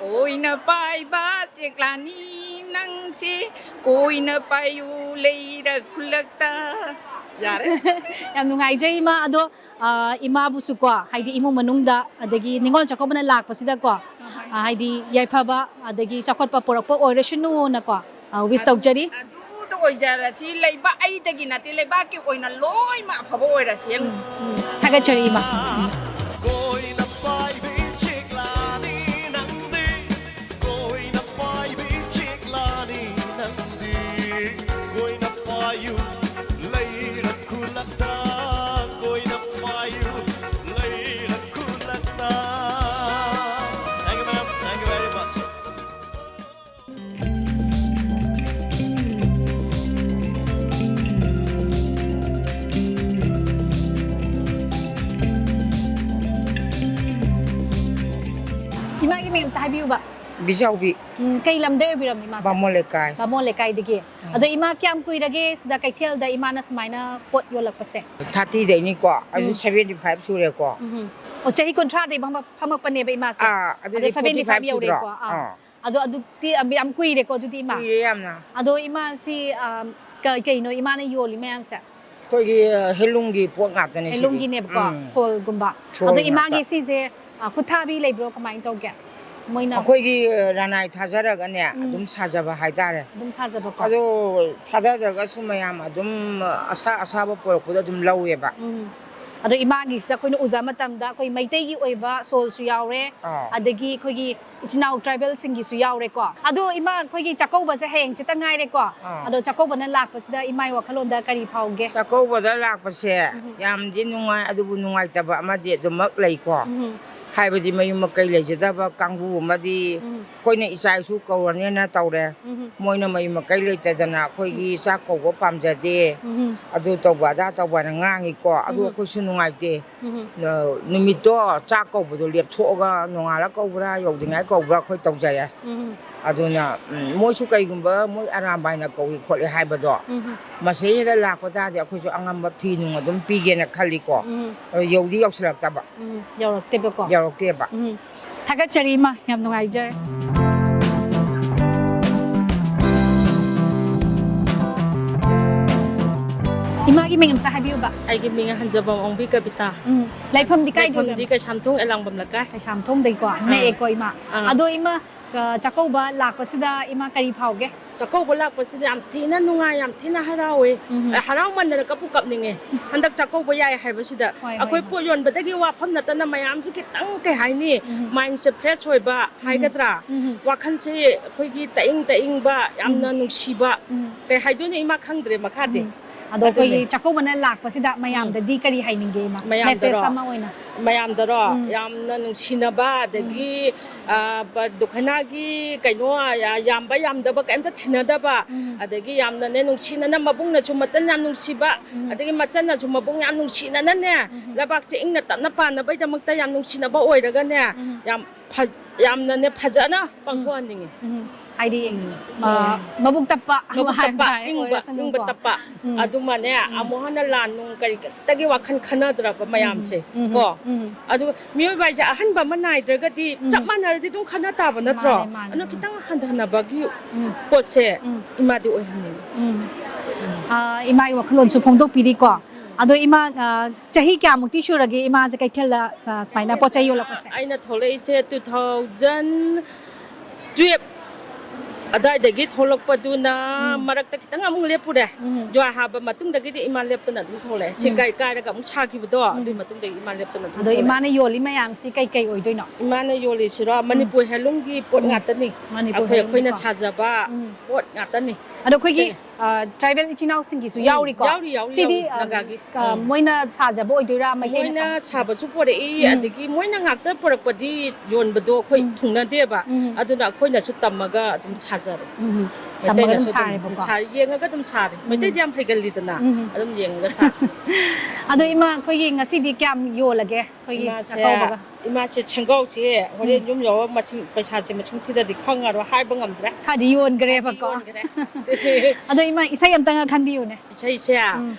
ꯀꯣꯏꯅ ꯄꯥꯏꯕ ꯆꯦꯛꯂꯥꯅꯤ ꯅꯪꯁꯦ, ꯀꯣꯏꯅ ꯄꯥꯏꯌꯨ ꯂꯩꯔꯛ ꯈꯨꯜꯂꯛꯇ꯫ ꯌꯥꯔꯦ꯫ ꯌꯥꯝ ꯅꯨꯡꯉꯥꯏꯖꯩ ꯏꯃꯥ꯫ ꯑꯗꯣ, ꯑ, ꯏꯃꯥꯕꯨꯁꯨꯀꯣ, ꯍꯥꯏꯗꯤ ꯏꯃꯨꯡ ꯃꯅꯨꯡꯗ, ꯑꯗꯒꯤ ꯅꯤꯉꯣꯜ ꯆꯥꯛꯀꯧꯕꯅ ꯂꯥꯛꯄꯁꯤꯗꯀꯣ, ꯑ, ꯍꯥꯏꯗꯤ ꯌꯥꯏꯐꯕ ꯑꯗꯒꯤ ꯆꯥꯎꯈꯠꯄ ꯄꯨꯔꯛꯄ ꯑꯣꯏꯔꯁꯅꯨꯅꯀꯣ, ꯑ, wish ꯇꯧꯖꯔꯤ꯫ ꯑꯗꯨꯗ ꯑꯣꯏꯖꯔꯁꯤ, ꯂꯩꯕꯥꯛ ꯑꯩꯗꯒꯤ ꯅꯠꯇꯦ, ꯂꯩꯕꯥꯛꯀꯤ ꯑꯣꯏꯅ ꯂꯣꯏꯅꯃꯛ ꯑꯐꯕ ꯑꯣꯏꯔꯁꯤ꯫ ꯎꯝ, ꯎꯝ꯫ ꯊꯥꯒꯠꯆꯔꯤ ꯏꯃꯥ꯫ ꯎꯝ꯫ ꯀꯣꯏꯅ ꯄꯥꯏꯕꯤ ꯆꯦꯛꯂꯥꯅꯤ ꯅꯪꯗꯤ, ꯀꯣꯏꯅ ꯄꯥꯏꯕꯤ ꯆꯦꯛꯂꯥꯅꯤ ꯅꯪꯗꯤ, ꯀꯣꯏꯅ ꯄꯥꯏꯌꯨ ꯂꯩꯔꯛ ꯈꯨꯜꯂꯛꯇ, ꯀꯣꯏꯅ ꯄꯥꯏꯌꯨ ꯂꯩꯔꯛ ꯈꯨꯜꯂꯛꯇ꯫ Thank you, ma'am. Thank you very much. ꯏꯃꯥꯒꯤ ꯃꯤꯡ ꯑꯝꯇ ꯍꯥꯏꯕꯤꯌꯨꯕ꯫ ꯕꯤꯖꯥꯎꯕꯤ꯫ ꯎꯝ, ꯀꯩ ꯂꯝꯗꯩ ꯑꯣꯏꯕꯤꯔꯝꯅꯤ ꯏꯃꯥꯁꯦ? ꯕꯥꯃꯣꯟ ꯂꯩꯀꯥꯏ꯫ ꯕꯥꯃꯣꯟ ꯂꯩꯀꯥꯏꯗꯒꯤ꯫ ꯎꯝ꯫ ꯑꯗꯣ ꯏꯃꯥ, ꯀꯌꯥꯝ ꯀꯨꯏꯔꯒꯦ ꯁꯤꯗ ꯀꯩꯊꯦꯜꯗ ꯏꯃꯥꯅ ꯁꯨꯃꯥꯏꯅ ꯄꯣꯠ ꯌꯣꯜꯂꯛꯄꯁꯦ? Thirty ꯗꯩꯅꯤꯀꯣ, ꯑꯩꯁꯨ ꯎꯝ꯫ Seventy five ꯁꯨꯔꯦꯀꯣ꯫ ꯎꯝ꯫ ꯑꯣ, ꯆꯍꯤ ꯀꯨꯟꯊ꯭ꯔꯥꯗꯩ ꯐꯝꯃꯛ-, ꯐꯝꯃꯛꯄꯅꯦꯕ ꯏꯃꯥꯁꯦ꯫ ꯑꯥ, ꯑꯗꯨꯗꯤ ꯑꯗꯣ seventy five forty five ꯁꯨꯗ꯭ꯔꯣ? ꯌꯧꯔꯦꯀꯣ꯫ ꯑꯥ꯫ ꯑꯥ꯫ ꯑꯗꯣ ꯑꯗꯨꯛꯇꯤ ꯌꯥꯝ, ꯌꯥꯝ ꯀꯨꯏꯔꯦꯀꯣ ꯑꯗꯨꯗꯤ ꯏꯃꯥ? ꯀꯨꯏꯔꯦ ꯌꯥꯝꯅ꯫ ꯑꯗꯣ ꯏꯃꯥꯁꯤ, ꯑꯥ, ꯀ-, ꯀꯩꯅꯣ ꯏꯃꯥꯅ ꯌꯣꯜꯂꯤ ꯃꯌꯥꯝꯁꯦ? ꯑꯩꯈꯣꯏꯒꯤ, ꯑ, handloomꯒꯤ ꯄꯣꯠ ꯉꯥꯛꯇꯅꯦ ꯁꯤꯗꯤ꯫ Handloomꯒꯤꯅꯦꯕꯀꯣ, ꯎꯝ꯫ ꯁꯣꯜꯒꯨꯝꯕ꯫ ꯁꯣꯜ ꯑꯗꯣ ꯏꯃꯥꯒꯤ ꯉꯥꯛꯇ꯫ ꯁꯤꯁꯦ, ꯑ, ꯈꯨꯠꯊꯥꯕꯤ ꯂꯩꯕ꯭ꯔꯣ? ꯀꯃꯥꯏꯅ ꯇꯧꯒꯦ? ꯃꯣꯏꯅ ꯑꯩꯈꯣꯏꯒꯤ, ꯑ, ꯔꯅꯥꯏ ꯊꯥꯖꯔꯒꯅꯦ, ꯎꯝ꯫ ꯑꯗꯨꯝ ꯁꯥꯖꯕ ꯍꯥꯏꯇꯥꯔꯦ꯫ ꯑꯗꯨꯝ ꯁꯥꯖꯕꯀꯣ꯫ ꯑꯗꯣ ꯊꯥꯗꯗ꯭ꯔꯒꯁꯨ ꯃꯌꯥꯝ ꯑꯗꯨꯝ, ꯑ, ꯑꯁꯥ ꯑꯁꯥꯕ ꯄꯨꯔꯛꯄꯗ ꯑꯗꯨꯝ ꯂꯧꯋꯦꯕ꯫ ꯎꯝ꯫ ꯑꯗꯣ ꯏꯃꯥꯒꯤꯁꯤꯗ ꯑꯩꯈꯣꯏꯅ ꯎꯖꯕ ꯃꯇꯝꯗ ꯑꯩꯈꯣꯏ ꯃꯩꯇꯩꯒꯤ ꯑꯣꯏꯕ ꯁꯣꯜꯁꯨ ꯌꯥꯎꯔꯦ, ꯑꯥ꯫ ꯑꯗꯒꯤ ꯑꯩꯈꯣꯏꯒꯤ ꯏꯆꯤꯟ ꯏꯅꯥꯎ tribalꯁꯤꯡꯒꯤꯁꯨ ꯌꯥꯎꯔꯦꯀꯣ꯫ ꯑꯗꯣ ꯏꯃꯥ, ꯑꯩꯈꯣꯏꯒꯤ ꯆꯥꯛꯀꯧꯕꯁꯦ ꯍꯌꯦꯡ ꯈꯤꯇ ꯉꯥꯏꯔꯦꯀꯣ꯫ ꯑꯥ꯫ ꯑꯗꯣ ꯆꯥꯛꯀꯧꯕꯅ ꯂꯥꯛꯄꯁꯤꯗ ꯏꯃꯥꯏ ꯋꯥꯈꯜꯂꯣꯟꯗ ꯀꯔꯤ ꯐꯥꯎꯒꯦ? ꯆꯥꯛꯀꯧꯕꯗ ꯂꯥꯛꯄꯁꯦ ꯎꯝ꯫ ꯌꯥꯝꯗꯤ ꯅꯨꯡꯉꯥꯏ, ꯑꯗꯨꯕꯨ ꯅꯨꯡꯉꯥꯏꯇꯕ ꯑꯃꯗꯤ ꯑꯗꯨꯃꯛ ꯂꯩꯀꯣ꯫ ꯎꯝ꯫ ꯍꯥꯏꯕꯗꯤ ꯃꯌꯨꯝ ꯃꯀꯩ ꯂꯩꯖꯗꯕ ꯀꯥꯡꯕꯨ ꯑꯃꯗꯤ ꯎꯝ꯫ ꯑꯩꯈꯣꯏꯅ ꯏꯆꯥ ꯏꯁꯨ ꯀꯧꯔꯅꯦꯅ ꯇꯧꯔꯦ꯫ ꯎꯝ꯫ ꯃꯣꯏꯅ ꯃꯌꯨꯝ ꯃꯀꯩ ꯂꯩꯇꯗꯅ ꯑꯩꯈꯣꯏꯒꯤ ꯆꯥꯛ ꯀꯧꯕ ꯄꯥꯝꯖꯗꯦ, ꯎꯝ꯫ ꯑꯗꯨ ꯇꯧꯕ ꯑꯗꯥ ꯇꯧꯕ ꯍꯥꯏꯅ ꯉꯥꯡꯉꯤꯀꯣ꯫ ꯑꯗꯨ ꯎꯝ꯫ ꯑꯩꯈꯣꯏꯁꯨ ꯅꯨꯡꯉꯥꯏꯇꯦ꯫ ꯎꯝ꯫ ꯅ-, ꯅꯨꯃꯤꯠꯇꯣ ꯆꯥꯛ ꯀꯧꯕꯗꯣ ꯂꯦꯞꯊꯣꯛꯑꯒ ꯅꯣꯡꯉꯥꯜꯂ ꯀꯧꯕ꯭ꯔꯥ, ꯌꯧꯗ꯭ꯔꯤꯉꯩ ꯀꯧꯕ꯭ꯔꯥ ꯑꯩꯈꯣꯏ ꯇꯧꯖꯔꯦ꯫ ꯎꯝ꯫ ꯑꯗꯨꯅ, ꯎꯝ, ꯃꯣꯏꯁꯨ ꯀꯩꯒꯨꯝꯕ ꯃꯣꯏ ꯑꯔꯥꯝꯕꯥꯏꯅ ꯀꯧꯏ ꯈꯣꯠꯂꯤ ꯍꯥꯏꯕꯗꯣ, ꯎꯝ꯫ ꯃꯁꯤꯗꯩꯗ ꯂꯥꯛꯄ ꯇꯥꯔꯗꯤ ꯑꯩꯈꯣꯏꯁꯨ ꯑꯉꯝꯕ ꯐꯤ ꯅꯨꯡ ꯑꯗꯨꯝ ꯄꯤꯒꯦꯅ ꯈꯜꯂꯤꯀꯣ꯫ ꯎꯝ꯫ ꯑꯗꯣ ꯌꯧꯗꯤ ꯌꯧꯁꯤꯜꯂꯛꯇꯕ꯫ ꯎꯝ, ꯌꯧꯔꯛꯇꯦꯕꯀꯣ꯫ ꯌꯧꯔꯛꯇꯦꯕ꯫ ꯎꯝ꯫ ꯊꯥꯒꯠꯆꯔꯤ ꯏꯃꯥ, ꯌꯥꯝ ꯅꯨꯡꯉꯥꯏꯖꯔꯦ꯫ ꯏꯃꯥꯒꯤ ꯃꯤꯡ ꯑꯝꯇ ꯍꯥꯏꯕꯤꯌꯨꯕ꯫ ꯑꯩꯒꯤ ꯃꯤꯡ ꯍꯟꯖꯕꯝ ꯑꯣꯡꯕꯤ ꯀꯕꯤꯇꯥ꯫ ꯎꯝ, ꯂꯩꯐꯝꯗꯤ ꯀꯥꯏꯗꯩ ꯂꯩꯐꯝꯗꯤ ꯑꯣꯏꯕꯤꯔꯕ? ꯀꯩꯁꯥꯝꯊꯣꯡ ꯑꯦꯂꯥꯡꯕꯝ ꯂꯩꯀꯥꯏ꯫ ꯀꯩꯁꯥꯝꯊꯣꯡꯗꯩꯀꯣ, ꯑꯥ꯫ ꯅꯛꯑꯦꯀꯣ ꯏꯃꯥ꯫ ꯑꯥ꯫ ꯑꯗꯣ ꯏꯃꯥ, ꯑ, ꯆꯥꯛꯀꯧꯕ ꯂꯥꯛꯄꯁꯤꯗ ꯏꯃꯥ ꯀꯔꯤ ꯐꯥꯎꯒꯦ? ꯆꯥꯛꯀꯧꯕ ꯂꯥꯛꯄꯁꯤꯗ ꯌꯥꯝ ꯊꯤꯅ ꯅꯨꯡꯉꯥꯏ, ꯌꯥꯝ ꯊꯤꯅ ꯍꯔꯥꯎꯋꯦ꯫ ꯎꯝ꯫ ꯑꯦ, ꯍꯔꯥꯎꯃꯟꯗꯅ ꯀꯞꯄꯨ ꯀꯞꯅꯤꯡꯉꯦ꯫ ꯍꯟꯗꯛ ꯆꯥꯛꯀꯧꯕ ꯌꯥꯏ ꯍꯥꯏꯕꯁꯤꯗ ꯍꯣꯏ, ꯍꯣꯏ, ꯑꯩꯈꯣꯏ ꯍꯣꯏ꯫ ꯄꯣꯠ ꯌꯣꯟꯕꯗꯒꯤ ꯋꯥꯐꯝ ꯅꯠꯇꯅ ꯃꯌꯥꯝꯁꯤ ꯈꯤꯇꯪ, ꯀꯩ ꯍꯥꯏꯅꯤ, ꯎꯝ꯫ ꯃꯥꯏꯟꯁꯦ ꯐ꯭ꯔꯦꯁ ꯑꯣꯏꯕ ꯎꯝ꯫ ꯍꯥꯏꯒꯗ꯭ꯔꯥ? ꯎꯝ꯫ ꯋꯥꯈꯜꯁꯦ ꯑꯩꯈꯣꯏꯒꯤ ꯇꯏꯪ ꯇꯏꯪꯕ, ꯌꯥꯝꯅ ꯎꯝ꯫ ꯅꯨꯡꯁꯤꯕ, ꯎꯝ꯫ ꯀꯩ ꯍꯥꯏꯗꯣꯏꯅꯣ ꯏꯃꯥ, ꯈꯪꯗ꯭ꯔꯦ ꯃꯈꯥꯗꯤ꯫ ꯎꯝ꯫ ꯑꯗꯣ ꯑꯗꯨꯅꯦ꯫ ꯑꯩꯈꯣꯏꯒꯤ ꯆꯥꯛꯀꯧꯕꯅ ꯂꯥꯛꯄꯁꯤꯗ ꯎꯝ꯫ ꯃꯌꯥꯝꯗꯗꯤ ꯀꯔꯤ ꯍꯥꯏꯅꯤꯡꯒꯦ ꯏꯃꯥ? ꯃꯌꯥꯝꯗꯔꯣ? ꯃꯦꯁꯦꯖ ꯑꯃ ꯑꯣꯏꯅ꯫ ꯃꯌꯥꯝꯗꯔꯣ? ꯎꯝ꯫ ꯌꯥꯝꯅ ꯅꯨꯡꯁꯤꯅꯕ, ꯎꯝ꯫ ꯑꯗꯒꯤ, ꯑ, ꯄ-, ꯗꯈꯤꯅꯥꯒꯤ ꯀꯩꯅꯣ, ꯌꯥ-, ꯌꯥꯝꯕ ꯌꯥꯝꯗꯕ ꯀꯩꯝꯇ ꯊꯤꯅꯗꯕ, ꯎꯝ꯫ ꯑꯗꯒꯤ ꯌꯥꯝꯅꯅꯦ ꯅꯨꯡꯁꯤꯅꯅ ꯃꯕꯨꯡꯅꯁꯨ ꯃꯆꯟ ꯌꯥꯝ ꯅꯨꯡꯁꯤꯕ, ꯎꯝ꯫ ꯑꯗꯒꯤ ꯃꯆꯟꯅꯁꯨ ꯃꯕꯨꯡ ꯌꯥꯝ ꯅꯨꯡꯁꯤꯅꯅꯅꯦ, ꯎꯝ꯫ ꯂꯩꯕꯥꯛꯁꯦ ꯏꯪꯅ ꯇꯞꯅ ꯄꯥꯟꯅꯕꯩꯗꯃꯛꯇ ꯌꯥꯝ ꯅꯨꯡꯁꯤꯅꯕ ꯑꯣꯏꯔꯒꯅꯦ, ꯎꯝ꯫ ꯌꯥꯝ ꯐ-, ꯌꯥꯝꯅꯅꯦ ꯐꯖꯅ ꯎꯝ꯫ ꯄꯥꯡꯊꯣꯛꯍꯟꯅꯤꯡꯉꯤ꯫ ꯎꯝ꯫ ꯍꯥꯏꯗꯤ, ꯎꯝ꯫ ꯑ, ꯎꯝ꯫ ꯃꯕꯨꯛ ꯇꯞꯄ ꯃꯕꯨꯛ ꯍꯥꯏꯕ ꯇꯞꯄ, ꯇꯥꯔꯦ, ꯏꯪꯕ, ꯑꯣꯏꯔꯁꯅꯨꯀꯣ꯫ ꯏꯪꯕ ꯇꯞꯄ꯫ ꯎꯝ꯫ ꯑꯗꯨꯃꯅꯦ, ꯎꯝ꯫ ꯑꯃꯨꯛ ꯍꯟꯅ ꯂꯥꯟ ꯅꯨꯡ ꯀꯔꯤ ꯀꯔꯤꯇꯒꯤ ꯋꯥꯈꯜ ꯈꯟꯅꯗ꯭ꯔꯕ ꯎꯝ꯫ ꯃꯌꯥꯝꯁꯦ, ꯎꯝ꯫ ꯀꯣ? ꯎꯝ꯫ ꯑꯗꯨꯒ ꯃꯤꯑꯣꯏꯕ ꯍꯥꯏꯁꯦ ꯑꯍꯟꯕ ꯑꯃ ꯅꯥꯏꯗ꯭ꯔꯒꯗꯤ ꯎꯝ꯫ ꯆꯞ ꯃꯥꯟꯅꯔꯗꯤ ꯑꯗꯨꯝ ꯈꯟꯅ ꯇꯥꯕ ꯅꯠꯇ꯭ꯔꯣ? ꯃꯥꯅꯦ, ꯃꯥꯅꯦ꯫ ꯑꯗꯨꯅ ꯈꯤꯇꯪ ꯍꯟꯊꯅꯕꯒꯤ ꯎꯝ꯫ ꯄꯣꯠꯁꯦ ꯎꯝ꯫ ꯏꯃꯥꯗꯤ ꯑꯣꯏꯍꯟꯅꯤꯡꯉꯤ꯫ ꯎꯝ꯫ ꯑ, ꯏꯃꯥꯒꯤ ꯋꯥꯈꯜꯂꯣꯟꯁꯨ ꯐꯣꯡꯗꯣꯛꯄꯤꯔꯤꯀꯣ꯫ ꯑꯗꯣ ꯏꯃꯥ, ꯑ, ꯆꯍꯤ ꯀꯌꯥꯃꯨꯛꯇꯤ ꯁꯨꯔꯒꯦ ꯏꯃꯥꯁꯦ ꯀꯩꯊꯦꯜꯗ, ꯑ, ꯁꯨꯃꯥꯏꯅ ꯄꯣꯠ ꯆꯩ ꯌꯣꯜꯂꯛꯄꯁꯦ? ꯑꯩꯅ ꯊꯣꯛꯂꯛꯏꯁꯦ two thousand twelve ꯑꯗꯥꯏꯗꯒꯤ ꯊꯣꯛꯂꯛꯄꯗꯨꯅ ꯎꯝ꯫ ꯃꯔꯛꯇ ꯈꯤꯇꯪ ꯑꯃꯨꯛ ꯂꯦꯞꯄꯨꯔꯦ꯫ ꯎꯝ꯫ ꯖ꯭ꯋꯥꯔ ꯍꯥꯕ ꯃꯇꯨꯡꯗꯒꯤꯗꯤ ꯏꯃꯥ ꯂꯦꯞꯇꯅ ꯑꯗꯨꯝ ꯊꯣꯛꯂꯛꯑꯦ꯫ ꯁꯤ ꯎꯝ꯫ ꯀꯥꯏ-, ꯀꯥꯏꯔꯒ ꯑꯃꯨꯛ ꯁꯥꯈꯤꯕꯗꯣ, ꯎꯝ꯫ ꯑꯗꯨꯒꯤ ꯃꯇꯨꯡꯗꯒꯤ ꯏꯃꯥ ꯂꯦꯞꯇꯅ ꯑꯗꯨꯝ ꯑꯗꯣ ꯊꯣꯛꯂꯛꯑꯦ꯫ ꯏꯃꯥꯅ ꯌꯣꯜꯂꯤ ꯃꯌꯥꯝꯁꯤ ꯀꯩ ꯀꯩ ꯑꯣꯏꯗꯣꯏꯅꯣ? ꯏꯃꯥꯅ ꯌꯣꯜꯂꯤꯁꯤꯔꯣ? ꯎꯝ꯫ ꯃꯅꯤꯄꯨꯔ ꯍꯦꯟꯂꯨꯝꯒꯤ ꯄꯣꯠ ꯎꯝ꯫ ꯉꯥꯛꯇꯅꯤ꯫ ꯃꯅꯤꯄꯨꯔ ꯑꯩꯈꯣꯏ, ꯑꯩꯈꯣꯏꯅ ꯍꯦꯟꯂꯨꯝꯒꯤꯀꯣ꯫ ꯁꯥꯖꯕ ꯎꯝ꯫ ꯄꯣꯠ ꯉꯥꯛꯇꯅꯤ꯫ ꯑꯗꯣ ꯑꯩꯈꯣꯏꯒꯤ ꯑꯗꯨꯅꯤ꯫ ꯇ꯭ꯔꯥꯏꯕꯦꯜ ꯏꯆꯤꯟ ꯏꯅꯥꯎꯁꯤꯡꯒꯤꯁꯨ ꯎꯝ, ꯌꯥꯎꯔꯤꯀꯣ? ꯌꯥꯎꯔꯤ, ꯌꯥꯎꯔꯤ, ꯁꯤꯗꯤ, ꯌꯥꯎꯔꯤ, ꯑ, ꯅꯥꯒꯥꯒꯤ꯫ ꯑ, ꯎꯝ꯫ ꯃꯣꯏꯅ ꯁꯥꯖꯕ ꯑꯣꯏꯗꯣꯏꯔꯥ, ꯃꯩꯇꯩꯅ ꯃꯣꯏꯅ ꯁꯥꯕ? ꯁꯥꯕꯁꯨ ꯄꯣꯔꯛꯏ, ꯎꯝ꯫ ꯑꯗꯒꯤ ꯃꯣꯏꯅ ꯉꯥꯛꯇ ꯄꯣꯔꯛꯄꯗꯤ ꯌꯣꯟꯕꯗꯣ ꯑꯩꯈꯣꯏ ꯎꯝ꯫ ꯊꯨꯡꯅꯗꯦꯕ꯫ ꯎꯝ꯫ ꯑꯗꯨꯅ ꯑꯩꯈꯣꯏꯅꯁꯨ ꯇꯝꯃꯒ ꯑꯗꯨꯝ ꯁꯥꯖꯔꯦ꯫ ꯎꯝ꯫ ꯇꯝꯃꯒ ꯃꯩꯇꯩꯅꯁꯨ ꯑꯗꯨꯝ ꯑꯗꯨꯝ ꯁꯥꯔꯦꯕꯀꯣ? ꯁꯥ-, ꯌꯦꯡꯉꯒ ꯑꯗꯨꯝ ꯁꯥꯔꯦ꯫ ꯎꯝ꯫ ꯃꯩꯇꯩꯗꯤ ꯌꯥꯝ ꯍꯩꯒꯜꯂꯤꯗꯅ, ꯎꯝ꯫ ꯑꯗꯨꯝ ꯌꯦꯡꯉꯒ ꯁꯥꯔꯦ꯫ ꯑꯗꯣ ꯏꯃꯥ, ꯑꯩꯈꯣꯏꯒꯤ ꯉꯁꯤꯗꯤ ꯀꯌꯥꯝ ꯌꯣꯜꯂꯒꯦ? ꯑꯩꯈꯣꯏꯒꯤ ꯏꯃꯥꯁꯦ, ꯆꯥꯛꯀꯧꯕꯒ? ꯏꯃꯥꯁꯦ ꯁꯦꯝꯒꯧꯁꯦ ꯍꯣꯔꯦꯟ ꯎꯝ꯫ ꯌꯨꯝ ꯌꯧꯔ ꯃꯁꯤꯡ, ꯄꯩꯁꯥꯁꯦ ꯃꯁꯤꯡ ꯊꯤꯗꯗꯤ ꯈꯪꯉꯔꯣꯏ, ꯍꯥꯏꯕ ꯉꯝꯗ꯭ꯔꯦ꯫ ꯈꯔꯗꯤ ꯌꯣꯟꯈ꯭ꯔꯦꯕꯀꯣ? ꯈꯔꯗꯤ ꯌꯣꯟꯈ꯭ꯔꯦ꯫ ꯑꯗꯣ ꯏꯃꯥ, ꯏꯁꯩ ꯑꯝꯇꯪꯒ ꯈꯟꯕꯤꯌꯨꯅꯦ꯫ ꯏꯁꯩꯁꯦ ꯎꯝ꯫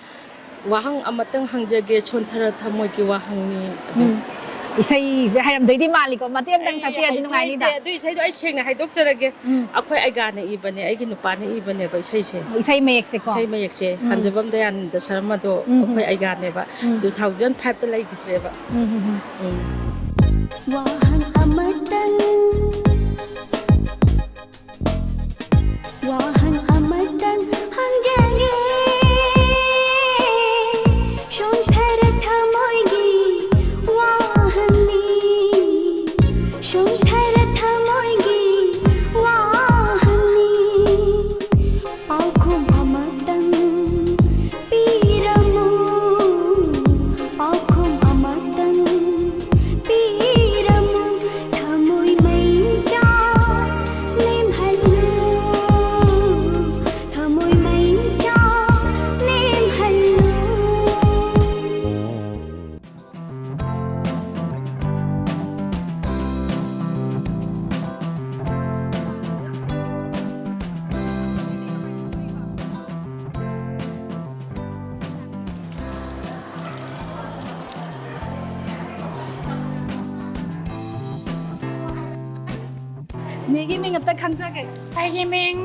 ꯋꯥꯍꯪ ꯑꯃꯇꯪ ꯍꯪꯖꯒꯦ, ꯁꯣꯟꯊꯔ ꯊꯃꯣꯏꯒꯤ ꯋꯥꯍꯪꯅꯤ꯫ ꯑꯗꯨꯝ ꯎꯝ꯫ ꯏꯁꯩꯁꯦ ꯍꯩꯔꯝꯗꯣꯏꯗꯤ ꯃꯥꯜꯂꯤꯀꯣ, ꯃꯇꯦꯛ ꯑꯝꯇꯪ ꯑꯩ ꯁꯛꯄꯤꯔꯗꯤ ꯍꯩꯁꯨ ꯅꯨꯡꯉꯥꯏꯅꯤꯗ꯫ ꯍꯩꯇꯦ꯫ ꯑꯗꯨ ꯏꯁꯩꯗꯣ ꯑꯩ ꯁꯦꯡꯅ ꯍꯥꯏꯗꯣꯛꯆꯔꯒꯦ꯫ ꯎꯝ꯫ ꯑꯩꯈꯣꯏ ꯑꯩꯒꯥꯅ ꯏꯕꯅꯦ, ꯑꯩꯒꯤ ꯅꯨꯄꯥꯅ ꯏꯕꯅꯦꯕ ꯏꯁꯩꯁꯦ꯫ ꯏꯁꯩ ꯃꯌꯦꯛꯁꯦꯀꯣ? ꯏꯁꯩ ꯃꯌꯦꯛꯁꯦ ꯎꯝ꯫ ꯍꯟꯖꯕꯝ ꯗꯌꯥꯅꯟꯗ ꯁꯔꯃꯗꯣ ꯎꯝ, ꯎꯝ꯫ ꯑꯩꯈꯣꯏ ꯑꯩꯒꯥꯅꯦꯕ꯫ ꯎꯝ꯫ Two thousand five ꯇ ꯂꯩꯈꯤꯗ꯭ꯔꯦꯕ꯫ ꯎꯝ, ꯎꯝ, ꯎꯝ꯫ ꯎꯝ꯫ ꯋꯥꯍꯪ ꯑꯃꯇꯪ, ꯋꯥꯍꯪ ꯑꯃꯇꯪ ꯍꯪꯖꯒꯦ꯫ ꯁꯣꯟꯊꯔ ꯊꯃꯣꯏꯒꯤ ꯋꯥꯍꯪꯅꯤ, ꯁꯣꯟꯊꯔ ꯊꯃꯣꯏꯒꯤ ꯋꯥꯍꯪꯅꯤ꯫ ꯄꯥꯎꯈꯨꯝ ꯑꯃꯇꯪ ꯄꯤꯔꯝꯃꯨ, ꯄꯥꯎꯈꯨꯝ ꯑꯃꯇꯪ ꯄꯤꯔꯝꯃꯨ꯫ ꯊꯃꯣꯏ ꯃꯩꯆꯥꯛ ꯂꯦꯝꯍꯜꯂꯨ, ꯊꯃꯣꯏ ꯃꯩꯆꯥꯛ ꯂꯦꯝꯍꯜꯂꯨ꯫ ꯅꯦꯒꯤ ꯃꯤꯡ ꯑꯝꯇ ꯈꯪꯖꯒꯦ꯫ ꯑꯩꯒꯤ ꯃꯤꯡ,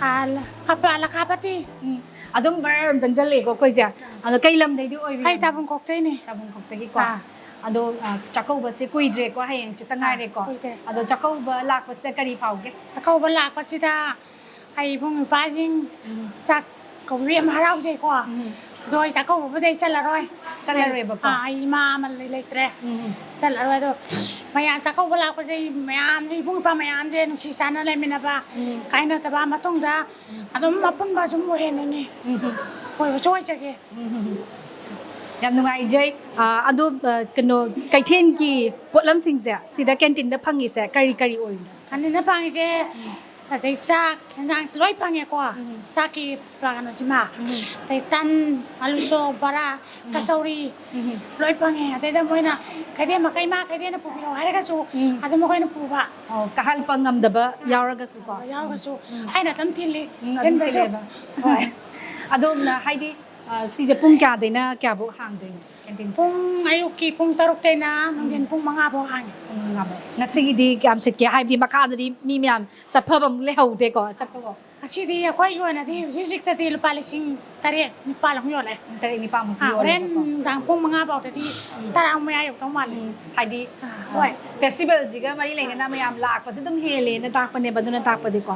ꯑ, ꯑꯄꯥ ꯂꯈꯥꯄꯇꯤ꯫ ꯎꯝ꯫ ꯑꯗꯨꯝ ꯕꯔ ꯑꯗꯨꯝ ꯆꯪꯁꯤꯜꯂꯛꯑꯦꯀꯣ ꯑꯩꯈꯣꯏꯁꯦ꯫ ꯑꯗꯣ ꯀꯩ ꯂꯝꯗꯩꯗꯤ ꯑꯣꯏꯕꯤꯔꯤꯅꯣ? ꯑꯩ ꯇꯥꯕꯨꯡꯈꯣꯛꯇꯩꯅꯦ꯫ ꯇꯥꯕꯨꯡꯈꯣꯛꯇꯒꯤꯀꯣ꯫ ꯑꯥ꯫ ꯑꯗꯣ, ꯑ, ꯆꯥꯛꯀꯧꯕꯁꯦ ꯀꯨꯏꯗ꯭ꯔꯦꯀꯣ, ꯍꯌꯦꯡ ꯍꯪꯆꯤꯠꯇ ꯑꯥ, ꯉꯥꯏꯔꯦꯀꯣ꯫ ꯀꯨꯏꯗ꯭ꯔꯦ꯫ ꯑꯗꯣ ꯆꯥꯛꯀꯧꯕ ꯂꯥꯛꯄꯁꯤꯗ ꯀꯔꯤ ꯐꯥꯎꯒꯦ? ꯆꯥꯛꯀꯧꯕ ꯂꯥꯛꯄꯁꯤꯗ ꯑꯩ ꯏꯕꯨꯡ ꯏꯄ꯭ꯋꯥꯁꯤꯡ ꯎꯝ꯫ ꯆꯥꯛ ꯀꯧꯕꯤ ꯌꯥꯝ ꯍꯔꯥꯎꯖꯩꯀꯣ꯫ ꯎꯝ꯫ ꯑꯗꯣ ꯑꯩ ꯆꯥꯛꯀꯧꯕꯕꯨꯗꯤ ꯑꯩ ꯆꯠꯂꯔꯣꯏ꯫ ꯆꯠꯂꯔꯣꯏꯕꯀꯣ? ꯑꯥ, ꯑꯩ ꯏꯃꯥ ꯑꯃ ꯂꯩ- ꯂꯩꯇ꯭ꯔꯦ꯫ ꯎꯝ꯫ ꯆꯠꯂꯔꯣꯏ꯫ ꯑꯗꯣ ꯃꯌꯥꯝ ꯆꯥꯛꯀꯧꯕ ꯂꯥꯛꯄꯁꯦ, ꯑꯩ ꯃꯌꯥꯝꯁꯦ, ꯏꯕꯨꯡ ꯏꯄ꯭ꯋꯥ ꯃꯌꯥꯝꯁꯦ ꯅꯨꯡꯁꯤ ꯆꯥꯟꯅ ꯂꯩꯃꯤꯟꯅꯕ, ꯎꯝ꯫ ꯀꯥꯏꯅꯗꯕ, ꯃꯇꯨꯡꯗ ꯑꯗꯨꯝ ꯑꯄꯨꯟꯕ ꯁꯨꯝ ꯑꯣꯏꯍꯟꯅꯤꯡꯉꯤ꯫ ꯎꯝ꯫ ꯑꯣꯏꯕꯁꯨ ꯑꯣꯏꯖꯒꯦ꯫ ꯎꯝ꯫ ꯌꯥꯝ ꯅꯨꯡꯉꯥꯏꯖꯩ꯫ ꯑꯥ, ꯑꯗꯣ, ꯑꯥ, ꯀꯩꯅꯣ, ꯀꯩꯊꯦꯜꯒꯤ ꯄꯣꯠꯂꯝꯁꯤꯡꯁꯦ ꯁꯤꯗ ꯀꯦꯟꯇꯤꯟꯗ ꯐꯪꯉꯤꯁꯦ ꯀꯔꯤ ꯀꯔꯤ ꯑꯣꯏꯔꯤꯅꯣ? ꯀꯦꯟꯇꯤꯟꯗ ꯐꯪꯉꯤꯁꯦ, ꯑꯗꯩ ꯆꯥꯛ, ꯍꯦꯟꯖꯥꯡ ꯂꯣꯏ ꯐꯪꯉꯦꯀꯣ꯫ ꯎꯝ꯫ ꯆꯥꯛꯀꯤ ꯀꯩꯅꯣꯁꯤꯃ, ꯎꯝ꯫ ꯑꯗꯩ ꯇꯟ, ꯑꯂꯨ ꯆꯣꯞ, ꯕꯣꯔꯥ, ꯎꯝ꯫ ꯀꯆꯧꯔꯤ, ꯎꯝ꯫ ꯂꯣꯏ ꯐꯪꯉꯦ꯫ ꯑꯗꯩꯗ ꯃꯣꯏꯅ ꯀꯩꯊꯦꯜ ꯃꯈꯩ, "ꯏꯃꯥ, ꯀꯩꯊꯦꯜꯗ ꯄꯨꯕꯤꯔꯛꯑꯣ" ꯍꯥꯏꯔꯒꯁꯨ, ꯎꯝ꯫ ꯑꯗꯨꯝ ꯑꯩꯈꯣꯏꯅ ꯄꯨꯕ꯫ ꯑꯣ, ꯀꯥꯍꯜꯂꯛꯄ ꯉꯝꯗꯕ ꯌꯥꯎꯔꯒꯁꯨꯀꯣ? ꯌꯥꯎꯔꯒꯁꯨ ꯎꯝ꯫ ꯑꯩꯅ ꯑꯗꯨꯝ ꯊꯤꯜꯂꯤ꯫ ꯎꯝ, ꯑꯗꯨꯝ ꯊꯤꯟꯕꯁꯨ꯫ ꯊꯤꯜꯂꯦꯕ꯫ ꯍꯣꯏ꯫ ꯑꯗꯣꯝꯅ ꯍꯥꯏꯗꯤ, ꯑ, ꯁꯤꯁꯦ ꯄꯨꯡ ꯀꯌꯥꯗꯩꯅ ꯀꯌꯥꯐꯧ ꯍꯥꯡꯗꯣꯏꯅꯣ, ꯀꯦꯟꯇꯤꯟꯁꯦ? ꯄꯨꯡ ꯑꯌꯨꯛꯀꯤ ꯄꯨꯡ ꯇꯔꯨꯛꯇꯩꯅ ꯅꯨꯡꯊꯤꯟ ꯎꯝ꯫ ꯄꯨꯡ ꯃꯉꯥ ꯐꯥꯎ ꯍꯥꯡꯉꯤ꯫ ꯄꯨꯡ ꯃꯉꯥ ꯐꯥꯎ꯫ ꯉꯁꯤꯒꯤꯗꯤ ꯀꯌꯥꯝ ꯁꯤꯠꯀꯦ? ꯍꯥꯏꯕꯗꯤ ꯃꯈꯥꯗꯗꯤ ꯃꯤ ꯃꯌꯥꯝ ꯆꯠꯐꯝ ꯑꯃꯨꯛ ꯂꯩꯍꯧꯗꯦꯀꯣ, ꯆꯠꯄꯀꯣ? ꯉꯁꯤꯗꯤ ꯑꯩꯈꯣꯏꯒꯤ ꯑꯣꯏꯅꯗꯤ ꯍꯧꯖꯤꯛ ꯍꯧꯖꯤꯛꯇꯗꯤ ꯂꯨꯄꯥ ꯂꯤꯁꯤꯡ ꯇꯔꯦꯠ ꯅꯤꯄꯥꯜ ꯑꯃꯨꯛ ꯌꯣꯜꯂꯦ꯫ ꯎꯝ, ꯇꯔꯦꯠ ꯅꯤꯄꯥꯜꯃꯨꯛꯇꯤ ꯑꯥ, ꯍꯣꯔꯦꯟ ꯌꯣꯜꯂꯦꯕꯀꯣ꯫ ꯅꯨꯡꯗꯥꯡ ꯄꯨꯡ ꯃꯉꯥ ꯐꯥꯎꯗꯗꯤ ꯎꯝ꯫ ꯇꯔꯥ ꯑꯃꯨꯛ ꯃꯌꯥ ꯌꯧꯗꯧ ꯃꯥꯜꯂꯦ꯫ ꯎꯝ, ꯍꯥꯏꯗꯤ, ꯑꯥ, ꯑ, ꯍꯣꯏ꯫ ꯐꯦꯁꯇꯤꯚꯦꯜꯁꯤꯒ ꯃꯔꯤ ꯂꯩꯅꯅ ꯃꯌꯥꯝ ꯂꯥꯛꯄꯁꯦ ꯑꯗꯨꯝ ꯍꯦꯜꯂꯦꯅ ꯇꯥꯛꯄꯅꯦꯕ, ꯑꯗꯨꯅ ꯇꯥꯛꯄꯗꯤꯀꯣ꯫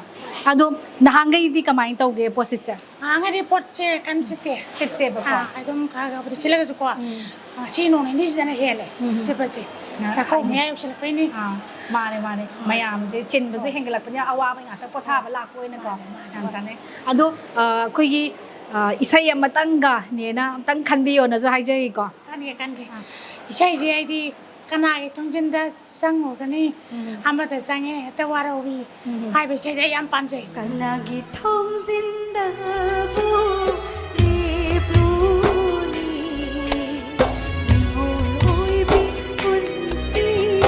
ꯑꯗꯣ ꯅꯍꯥꯟꯈꯩꯗꯤ ꯀꯃꯥꯏꯅ ꯇꯧꯒꯦ ꯄꯣꯠꯁꯤꯠꯁꯦ? ꯍꯥꯡꯉꯗꯤ ꯄꯣꯠꯁꯦ ꯀꯩꯝ ꯁꯤꯠꯇꯦ꯫ ꯁꯤꯠꯇꯦꯕꯀꯣ꯫ ꯑꯥ, ꯑꯗꯨꯝ ꯈꯔ ꯈꯔꯕꯨꯗꯤ ꯁꯤꯠꯂꯒꯁꯨꯀꯣ, ꯎꯝ꯫ ꯉꯁꯤ ꯅꯣꯡ ꯅꯤꯅꯤꯁꯤꯗꯅ ꯍꯦꯜꯂꯦ ꯎꯝ꯫ ꯁꯤꯠꯄꯁꯦ꯫ ꯉꯥ-, ꯆꯥꯛꯀꯧꯕ ꯍꯥꯏꯗꯤ ꯃꯌꯥ ꯌꯧꯁꯤꯜꯂꯛꯄꯩꯅꯤ꯫ ꯑꯥ, ꯃꯥꯅꯦ, ꯃꯥꯅꯦ꯫ ꯍꯣꯏ꯫ ꯃꯌꯥꯝꯁꯦ ꯆꯤꯟꯕꯁꯨ ꯍꯣꯏ꯫ ꯍꯦꯟꯒꯠꯂꯛꯄꯅꯤꯅ ꯑꯋꯥꯕ ꯉꯥꯛꯇ ꯄꯣꯊꯥꯕ ꯍꯣꯏ꯫ ꯂꯥꯛꯄ ꯑꯣꯏꯅꯀꯣ꯫ ꯃꯥꯅꯦ, ꯃꯥꯅꯦ, ꯌꯥꯝ ꯍꯣꯏ꯫ ꯆꯥꯅꯩ꯫ ꯑꯗꯣ, ꯑ, ꯑꯩꯈꯣꯏꯒꯤ, ꯑ, ꯏꯁꯩ ꯑꯃꯇꯪꯒ ꯅꯦꯅ ꯑꯝꯇꯪ ꯈꯟꯕꯤꯌꯣꯅꯁꯨ ꯍꯥꯏꯖꯔꯤꯀꯣ꯫ ꯈꯟꯒꯦ, ꯈꯟꯒꯦ꯫ ꯑꯥ꯫ ꯏꯁꯩꯁꯦ ꯑꯩꯗꯤ "ꯀꯅꯥꯒꯤ ꯊꯣꯡꯖꯤꯟꯗ ꯆꯪꯉꯨꯒꯅꯤ, ꯎꯝ꯫ ꯑꯃꯗ ꯆꯪꯉꯦ ꯍꯦꯛꯇ ꯋꯥꯔꯧꯏ" ꯎꯝ꯫ ꯍꯥꯏꯕ ꯏꯁꯩꯁꯦ ꯑꯩ ꯌꯥꯝ ꯄꯥꯝꯖꯩ꯫ ꯀꯅꯥꯒꯤ ꯊꯣꯡꯖꯤꯟꯗꯕꯨ ꯂꯦꯞꯂꯨꯅꯤ, ꯃꯤꯑꯣꯏꯕꯤ ꯄꯨꯟꯁꯤꯅ꯫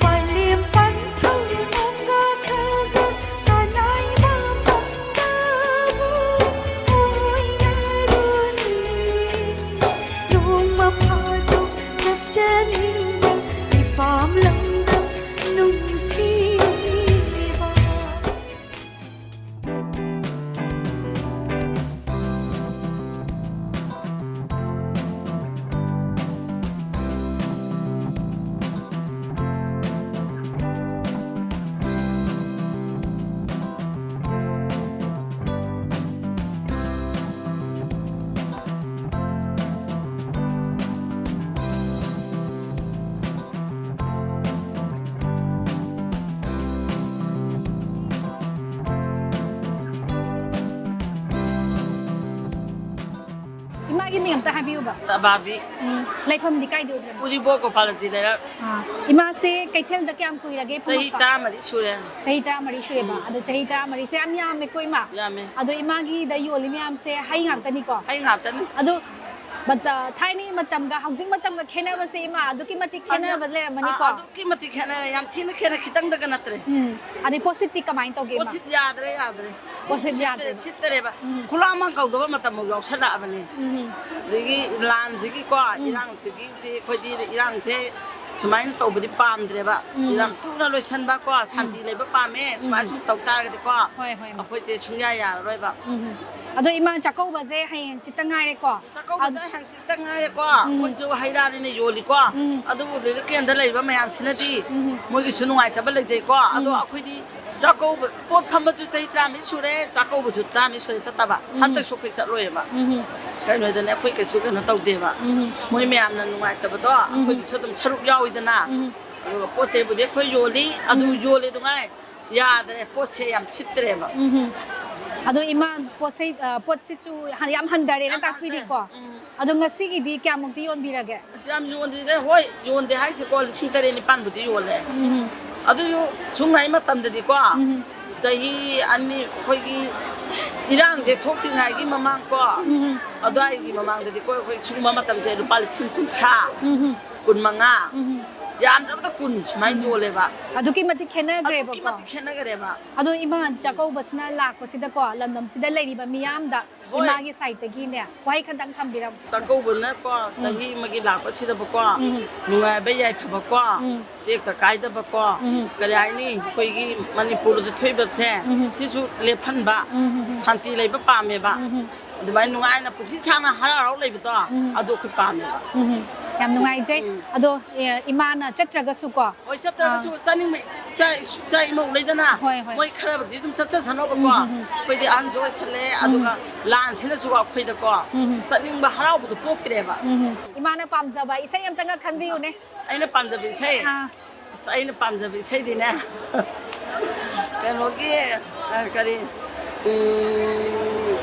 ꯃꯥꯂꯦꯝ ꯄꯟꯊꯧ ꯅꯣꯡꯒꯥ ꯈꯔꯒ ꯀꯅꯥꯏ ꯃꯐꯝꯗꯕꯨ ꯑꯣꯏꯅꯔꯨꯅꯤ꯫ ꯅꯣꯡꯃ ꯐꯥꯗꯣꯛ ꯅꯞꯆꯅꯤꯡꯕ ꯏꯄꯥꯝ ꯂꯝꯗꯝ ꯅꯨꯡꯁꯤꯕ꯫ ꯃꯤꯡ ꯑꯝꯇ ꯍꯥꯏꯕꯤꯌꯨꯕ꯫ ꯇꯕꯥꯕꯤ꯫ ꯎꯝ, ꯂꯩꯐꯝꯗꯤ ꯀꯥꯏꯗ ꯑꯣꯏꯕꯤꯔꯕ? ꯎꯔꯤꯄꯣꯛ ꯒꯣꯄꯥꯂꯖꯤ ꯂꯩꯔꯛ꯫ ꯑꯥ, ꯏꯃꯥꯁꯦ ꯀꯩꯊꯦꯜꯗ ꯀꯌꯥꯝ ꯀꯨꯏꯔꯒꯦ? ꯆꯍꯤ ꯐꯝꯃꯛꯄ? ꯇꯔꯥꯃꯔꯤ ꯁꯨꯔꯦ꯫ ꯆꯍꯤ ꯇꯔꯥꯃꯔꯤ ꯁꯨꯔꯦꯕ꯫ ꯑꯗꯣ ꯆꯍꯤ ꯇꯔꯥꯃꯔꯤꯁꯦ ꯌꯥꯝ ꯌꯥꯝꯃꯦꯀꯣ, ꯏꯃꯥ? ꯌꯥꯝꯃꯦ꯫ ꯑꯗꯣ ꯏꯃꯥꯒꯤꯗ ꯌꯣꯜꯂꯤ ꯃꯌꯥꯝꯁꯦ ꯍꯩ ꯉꯥꯛꯇꯅꯤꯀꯣ? ꯍꯩ ꯉꯥꯛꯇꯅꯤ꯫ ꯑꯗꯣ ꯃꯇ-, ꯊꯥꯏꯅꯒꯤ ꯃꯇꯝꯒ ꯍꯧꯖꯤꯛ ꯃꯇꯝꯒ ꯈꯦꯠꯅꯕꯁꯦ, ꯏꯃꯥ, ꯑꯗꯨꯛꯀꯤ ꯃꯇꯤꯛ ꯈꯦꯠꯅꯕ ꯂꯩꯔꯝꯃꯅꯤꯀꯣ? ꯑꯗꯨꯛꯀꯤ ꯃꯇꯤꯛ ꯈꯦꯠꯅꯔꯦ, ꯌꯥꯝ ꯊꯤꯅ ꯈꯦꯠꯅꯔꯦ, ꯈꯤꯇꯪꯗꯒ ꯅꯠꯇ꯭ꯔꯦ꯫ ꯎꯝ꯫ ꯑꯗꯩ ꯄꯣꯠꯁꯤꯠꯇꯤ ꯀꯃꯥꯏꯅ ꯇꯧꯒꯦ, ꯏꯃꯥ? ꯄꯣꯠꯁꯤꯠ ꯌꯥꯗ꯭ꯔꯦ, ꯌꯥꯗ꯭ꯔꯦ꯫ ꯄꯣꯠꯁꯤꯠ ꯁꯤꯠꯇ꯭ꯔꯦ, ꯌꯥꯗ꯭ꯔꯦ꯫ ꯁꯤꯠꯇ꯭ꯔꯦꯕ꯫ ꯎꯝ꯫ ꯈꯨꯂꯥꯡ ꯑꯃ ꯀꯧꯗꯕ ꯃꯇꯝ ꯑꯃꯨꯛ ꯌꯥꯎꯁꯜꯂꯛꯑꯕꯅꯦ꯫ ꯎꯝ꯫ ꯍꯧꯖꯤꯛꯀꯤ ꯂꯥꯟꯁꯤꯒꯤꯀꯣ, ꯎꯝ꯫ ꯏꯔꯥꯡꯁꯤꯒꯤ ꯁꯤ ꯑꯩꯈꯣꯏꯗꯤ ꯏꯔꯥꯡꯁꯦ ꯁꯨꯃꯥꯏꯅ ꯇꯧꯕꯗꯤ ꯄꯥꯝꯗ꯭ꯔꯦꯕ꯫ ꯎꯝ꯫ ꯌꯥꯝ ꯊꯨꯅ ꯂꯣꯏꯁꯟꯕ ꯀꯣ, ꯎꯝ꯫ ꯁꯥꯟꯇꯤ ꯂꯩꯕ ꯄꯥꯝꯃꯦ꯫ ꯁꯨꯃꯥꯏꯅ ꯎꯝ꯫ ꯁꯨꯝ ꯇꯧ ꯇꯥꯔꯒꯗꯤꯀꯣ, ꯍꯣꯏ, ꯍꯣꯏ, ꯏꯃꯥ꯫ ꯑꯩꯈꯣꯏꯁꯦ ꯁꯨꯡꯌꯥ ꯌꯥꯔꯔꯣꯏꯕ꯫ ꯎꯝ꯫ ꯑꯗꯣ ꯏꯃꯥ, ꯆꯥꯛꯀꯧꯕꯁꯦ ꯍꯌꯦꯡ ꯍꯪꯆꯤꯠꯇ ꯉꯥꯏꯔꯦꯀꯣ꯫ ꯆꯥꯛꯀꯧꯕꯁꯦ ꯑꯗ- ꯍꯪꯆꯤꯠꯇ ꯉꯥꯏꯔꯦꯀꯣ꯫ ꯎꯝ꯫ ꯑꯩꯈꯣꯏꯁꯨ ꯍꯩ ꯔꯥꯅꯤꯅ ꯌꯣꯜꯂꯤꯀꯣ꯫ ꯎꯝ꯫ ꯑꯗꯨꯕꯨ ꯂꯤꯔꯤꯛ ꯀꯦꯟꯗ ꯂꯩꯕ ꯃꯌꯥꯝꯁꯤꯅꯗꯤ ꯎꯝ꯫ ꯃꯣꯏꯒꯤꯁꯨ ꯅꯨꯡꯉꯥꯏꯇꯕ ꯂꯩꯖꯩꯀꯣ꯫ ꯑꯗꯣ ꯎꯝ꯫ ꯑꯩꯈꯣꯏꯗꯤ ꯆꯥꯛꯀꯧꯕ, ꯄꯣꯠ ꯐꯝꯕꯁꯨ ꯆꯍꯤ ꯇꯔꯥꯃꯔꯤ ꯁꯨꯔꯦ, ꯆꯥꯛꯀꯧꯕꯁꯨ ꯇꯔꯥꯃꯔꯤ ꯁꯨꯔꯦ ꯆꯠꯇꯕ꯫ ꯎꯝ꯫ ꯍꯟꯗꯛꯁꯨ ꯑꯩꯈꯣꯏ ꯆꯠꯂꯣꯏꯕ꯫ ꯎꯝ꯫ ꯀꯩꯅꯣꯗꯅꯦ, ꯑꯩꯈꯣꯏ ꯀꯩꯁꯨ ꯀꯩꯅꯣ ꯇꯧꯗꯦꯕ꯫ ꯎꯝ꯫ ꯃꯣꯏ ꯃꯌꯥꯝꯅ ꯅꯨꯡꯉꯥꯏꯇꯕꯗꯣ ꯎꯝ꯫ ꯑꯩꯈꯣꯏꯒꯤꯁꯨ ꯑꯗꯨꯝ ꯁꯔꯨꯛ ꯌꯥꯎꯏꯗꯅ꯫ ꯎꯝ꯫ ꯑꯗꯨꯒ ꯄꯣꯠ ꯆꯩꯕꯨꯗꯤ ꯑꯩꯈꯣꯏ ꯌꯣꯜꯂꯤ, ꯑꯗꯨ ꯎꯝ꯫ ꯌꯣꯜꯂꯤ ꯑꯗꯨꯉꯥꯏ ꯌꯥꯗ꯭ꯔꯦ, ꯄꯣꯠꯁꯦ ꯌꯥꯝ ꯁꯤꯠꯇ꯭ꯔꯦꯕ꯫ ꯎꯝ꯫ ꯑꯗꯣ ꯏꯃꯥ, ꯄꯣꯠꯁꯩ-, ꯑ, ꯄꯣꯠꯁꯤꯠꯁꯨ ꯍ-, ꯌꯥꯝ ꯍꯟꯊꯔꯦꯅ ꯌꯥꯝ ꯍꯟꯊꯔꯦ꯫ ꯇꯥꯛꯄꯤꯔꯤꯀꯣ꯫ ꯎꯝ꯫ ꯑꯗꯣ ꯉꯁꯤꯒꯤꯗꯤ ꯀꯌꯥꯃꯨꯛꯇꯤ ꯌꯣꯟꯕꯤꯔꯒꯦ? ꯑꯁ, ꯌꯥꯝ ꯌꯣꯟꯗ꯭ꯔꯤꯗ꯫ ꯍꯣꯏ, ꯌꯣꯟꯗꯦ ꯍꯥꯏꯁꯦꯀꯣ, ꯂꯤꯁꯤꯡ ꯇꯔꯦꯠ ꯅꯤꯄꯥꯟꯕꯨꯗꯤ ꯌꯣꯜꯂꯦ꯫ ꯎꯝ꯫ ꯑꯗꯨꯁꯨ ꯁꯨꯡꯉꯩ ꯃꯇꯝꯗꯗꯤꯀꯣ, ꯎꯝ꯫ ꯆꯍꯤ ꯑꯅꯤ, ꯑꯩꯈꯣꯏꯒꯤ ꯏꯔꯥꯡꯁꯦ ꯊꯣꯛꯇ꯭ꯔꯤꯉꯩꯒꯤ ꯃꯃꯥꯡꯀꯣ, ꯎꯝ꯫ ꯑꯗꯨꯋꯥꯏꯒꯤ ꯃꯃꯥꯡꯗꯗꯤꯀꯣ, ꯑꯩꯈꯣꯏ ꯁꯨꯡꯕ ꯃꯇꯝꯁꯦ ꯂꯨꯄꯥ ꯂꯤꯁꯤꯡ ꯀꯨꯟꯊ꯭ꯔꯥ, ꯎꯝ꯫ ꯀꯨꯟꯃꯉꯥ, ꯎꯝ꯫ ꯌꯥꯝꯗ꯭ꯔꯕꯗ ꯀꯨꯟ ꯁꯨꯃꯥꯏꯅ ꯎꯝ꯫ ꯌꯣꯜꯂꯦꯕ꯫ ꯑꯗꯨꯛꯀꯤ ꯃꯇꯤꯛ ꯈꯦꯠꯅꯈ꯭ꯔꯦꯕꯀꯣ꯫ ꯑꯗꯨꯛꯀꯤ ꯃꯇꯤꯛ ꯈꯦꯠꯅꯈ꯭ꯔꯦꯕ꯫ ꯑꯗꯣ ꯏꯃꯥ, ꯆꯥꯛꯀꯧꯕꯁꯤꯅ ꯂꯥꯛꯄꯁꯤꯗꯀꯣ, ꯂꯝꯗꯝꯁꯤꯗ ꯂꯩꯔꯤꯕ ꯃꯤꯌꯥꯝꯗ ꯍꯣꯏ꯫ ꯏꯃꯥꯒꯤ ꯁꯥꯏꯠꯇꯒꯤꯅꯦ, ꯋꯥꯍꯩ ꯈꯛꯇꯪ ꯊꯝꯕꯤꯔꯝꯃꯨ꯫ ꯆꯥꯛꯀꯧꯕꯅꯀꯣ, ꯎꯝ꯫ ꯆꯍꯤ ꯑꯃꯒꯤ ꯂꯥꯛꯄꯁꯤꯗꯕꯀꯣ, ꯎꯝ꯫ ꯅꯨꯡꯉꯥꯏꯕ ꯌꯥꯏꯐꯕꯀꯣ, ꯎꯝ꯫ ꯇꯦꯛꯇ ꯀꯥꯏꯗꯕꯀꯣ, ꯎꯝ꯫ ꯀꯔꯤ ꯍꯥꯏꯅꯤ, ꯑꯩꯈꯣꯏꯒꯤ ꯃꯅꯤꯄꯨꯔꯗ ꯊꯣꯛꯏꯕꯁꯦ, ꯎꯝ꯫ ꯁꯤꯁꯨ ꯂꯦꯞꯍꯟꯕ, ꯎꯝ꯫ ꯁꯥꯟꯇꯤ ꯂꯩꯕ ꯄꯥꯝꯃꯦꯕ꯫ ꯎꯝ꯫ ꯑꯗꯨꯃꯥꯏꯅ ꯅꯨꯡꯉꯥꯏꯅ ꯄꯨꯟꯁꯤ ꯁꯥꯡꯅ ꯍꯔꯥꯎ ꯍꯔꯥꯎ ꯂꯩꯕꯗꯣ, ꯎꯝ꯫ ꯑꯗꯨ ꯑꯩꯈꯣꯏ ꯄꯥꯝꯃꯦꯕ꯫ ꯎꯝ꯫ ꯌꯥꯝ ꯅꯨꯡꯉꯥꯏꯖꯩ꯫ ꯎꯝ꯫ ꯑꯗꯣ, ꯑꯦ, ꯏꯃꯥꯅ ꯆꯠꯇ꯭ꯔꯒꯁꯨꯀꯣ, ꯍꯣꯏ, ꯆꯠꯇ꯭ꯔꯒꯁꯨ ꯑꯥ꯫ ꯆꯥꯅꯤꯡꯕ ꯏꯆꯥ, ꯏꯁꯨ, ꯏꯆꯥ ꯏꯃꯧ ꯂꯩꯗꯅ, ꯍꯣꯏ, ꯍꯣꯏ꯫ ꯃꯣꯏ ꯈꯔꯕꯨꯗꯤ ꯑꯗꯨꯝ ꯆꯠꯆꯁꯅꯣꯕꯀꯣ꯫ ꯎꯝ, ꯎꯝ, ꯎꯝ꯫ ꯑꯩꯈꯣꯏꯗꯤ ꯑꯍꯟꯁꯨ ꯑꯣꯏꯁꯜꯂꯦ, ꯎꯝ꯫ ꯑꯗꯨꯒ ꯂꯥꯟꯁꯤꯅꯁꯨ ꯑꯩꯈꯣꯏꯗꯀꯣ ꯎꯝ꯫ ꯆꯠꯅꯤꯡꯕ ꯍꯔꯥꯎꯕꯗꯣ ꯄꯣꯛꯇ꯭ꯔꯦꯕ꯫ ꯎꯝ, ꯎꯝ꯫ ꯏꯃꯥꯅ ꯄꯥꯝꯖꯕ ꯏꯁꯩ ꯑꯝꯇꯪꯒ ꯈꯟꯕꯤꯌꯨꯅꯦ꯫ ꯑꯩꯅ ꯄꯥꯝꯖꯕ ꯏꯁꯩ? ꯑꯥ꯫ ꯑꯁ, ꯑꯩꯅ ꯄꯥꯝꯖꯕ ꯏꯁꯩꯗꯤꯅꯦ, ꯀꯩꯅꯣꯒꯤ, ꯑ, ꯀꯔꯤ, ꯎꯝ,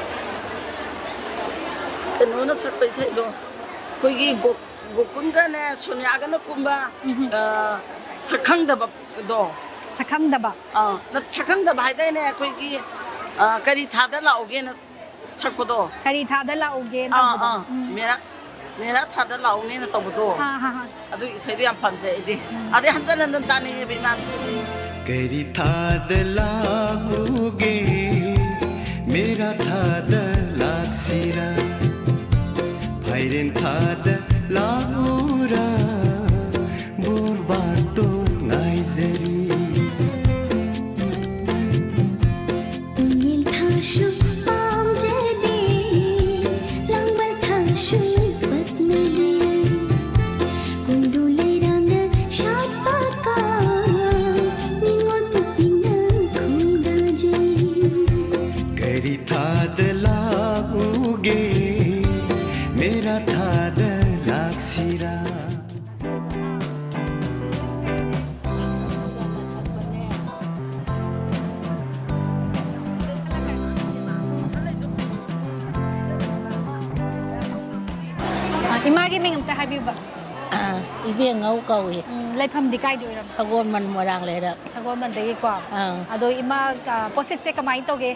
ꯀꯩꯅꯣꯅ ꯁꯛꯄ ꯏꯁꯩꯗꯣ, ꯑꯩꯈꯣꯏꯒꯤ ꯒꯣ-, ꯒꯣꯀꯨꯟꯒꯅꯦ ꯁꯣꯅꯤꯌꯥꯒꯅ ꯀꯨꯝꯕ, ꯎꯝ꯫ ꯑ, ꯁꯛꯈꯪꯗꯕꯗꯣ꯫ ꯁꯛꯈꯪꯗꯕ꯫ ꯑꯥ, ꯅꯠ-, ꯁꯛꯈꯪꯗꯕ ꯍꯥꯏꯗꯥꯏꯅꯦ, ꯑꯩꯈꯣꯏꯒꯤ, ꯑ, ꯀꯔꯤ ꯊꯥꯗ ꯂꯥꯛꯎꯒꯦꯅ ꯁꯛꯄꯗꯣ꯫ ꯀꯔꯤ ꯊꯥꯗ ꯂꯥꯛꯎꯒꯦ ꯑꯥ, ꯇꯧꯕꯗꯣ? ꯑꯥ꯫ ꯎꯝ꯫ ꯃꯦꯔꯥ, ꯃꯦꯔꯥ ꯊꯥꯗ ꯂꯥꯛꯎꯅꯦꯅ ꯇꯧꯕꯗꯣ꯫ ꯑꯥ, ꯑꯥ, ꯑꯥ꯫ ꯑꯗꯨꯒꯤ ꯏꯁꯩꯗꯣ ꯌꯥꯝ ꯄꯥꯝꯖꯩ ꯑꯩꯗꯤ꯫ ꯎꯝ꯫ ꯑꯗꯩ ꯍꯟꯖꯟ ꯍꯟꯖꯟ ꯇꯥꯅꯤꯡꯉꯦꯕ ꯏꯃꯥꯗꯣ꯫ ꯀꯔꯤ ꯊꯥꯗ ꯂꯥꯛꯎꯒꯦ, ꯃꯦꯔꯥ ꯊꯥꯗ ꯂꯥꯛꯁꯤꯔꯥ? ꯐꯥꯏꯔꯦꯟ ꯊꯥꯗ ꯂꯥꯛꯎꯔꯥ? ꯕꯣꯔꯕꯥꯇꯣꯟ ꯉꯥꯏꯖꯔꯤ꯫ ꯇꯨꯡꯒꯤꯜ ꯊꯥꯁꯨ ꯄꯥꯝꯖꯗꯦ, ꯂꯥꯡꯕꯜ ꯊꯥꯁꯨ ꯄꯛꯅꯗꯦ꯫ ꯀꯨꯟꯗꯨ ꯂꯩꯔꯥꯡꯅ ꯁꯥꯠꯄ ꯀꯥ, ꯅꯤꯉꯣꯜ ꯄꯨꯛꯅꯤꯡꯅ ꯈꯣꯏꯗꯥꯖꯩ꯫ ꯀꯔꯤ ꯊꯥꯗ ꯂꯥꯛꯎꯒꯦ, ꯃꯦꯔꯥ ꯊꯥꯗ ꯂꯥꯛꯁꯤꯔꯥ? ꯑ, ꯏꯃꯥꯒꯤ ꯃꯤꯡ ꯑꯝꯇ ꯍꯥꯏꯕꯤꯌꯨꯕ꯫ ꯑꯥ, ꯏꯕꯦꯡꯉꯧ ꯀꯧꯏ꯫ ꯎꯝ, ꯂꯩꯐꯝꯗꯤ ꯀꯥꯏꯗ ꯑꯣꯏꯔꯝꯅꯣ? ꯁꯒꯣꯜꯕꯟ ꯃꯣꯏꯔꯥꯡ ꯂꯩꯔꯛ꯫ ꯁꯒꯣꯜꯕꯟꯗꯒꯤꯀꯣ? ꯑꯥ꯫ ꯑꯗꯣ ꯏꯃꯥ, ꯑ, ꯄꯣꯠꯁꯤꯠꯁꯦ ꯀꯃꯥꯏꯅ ꯇꯧꯒꯦ?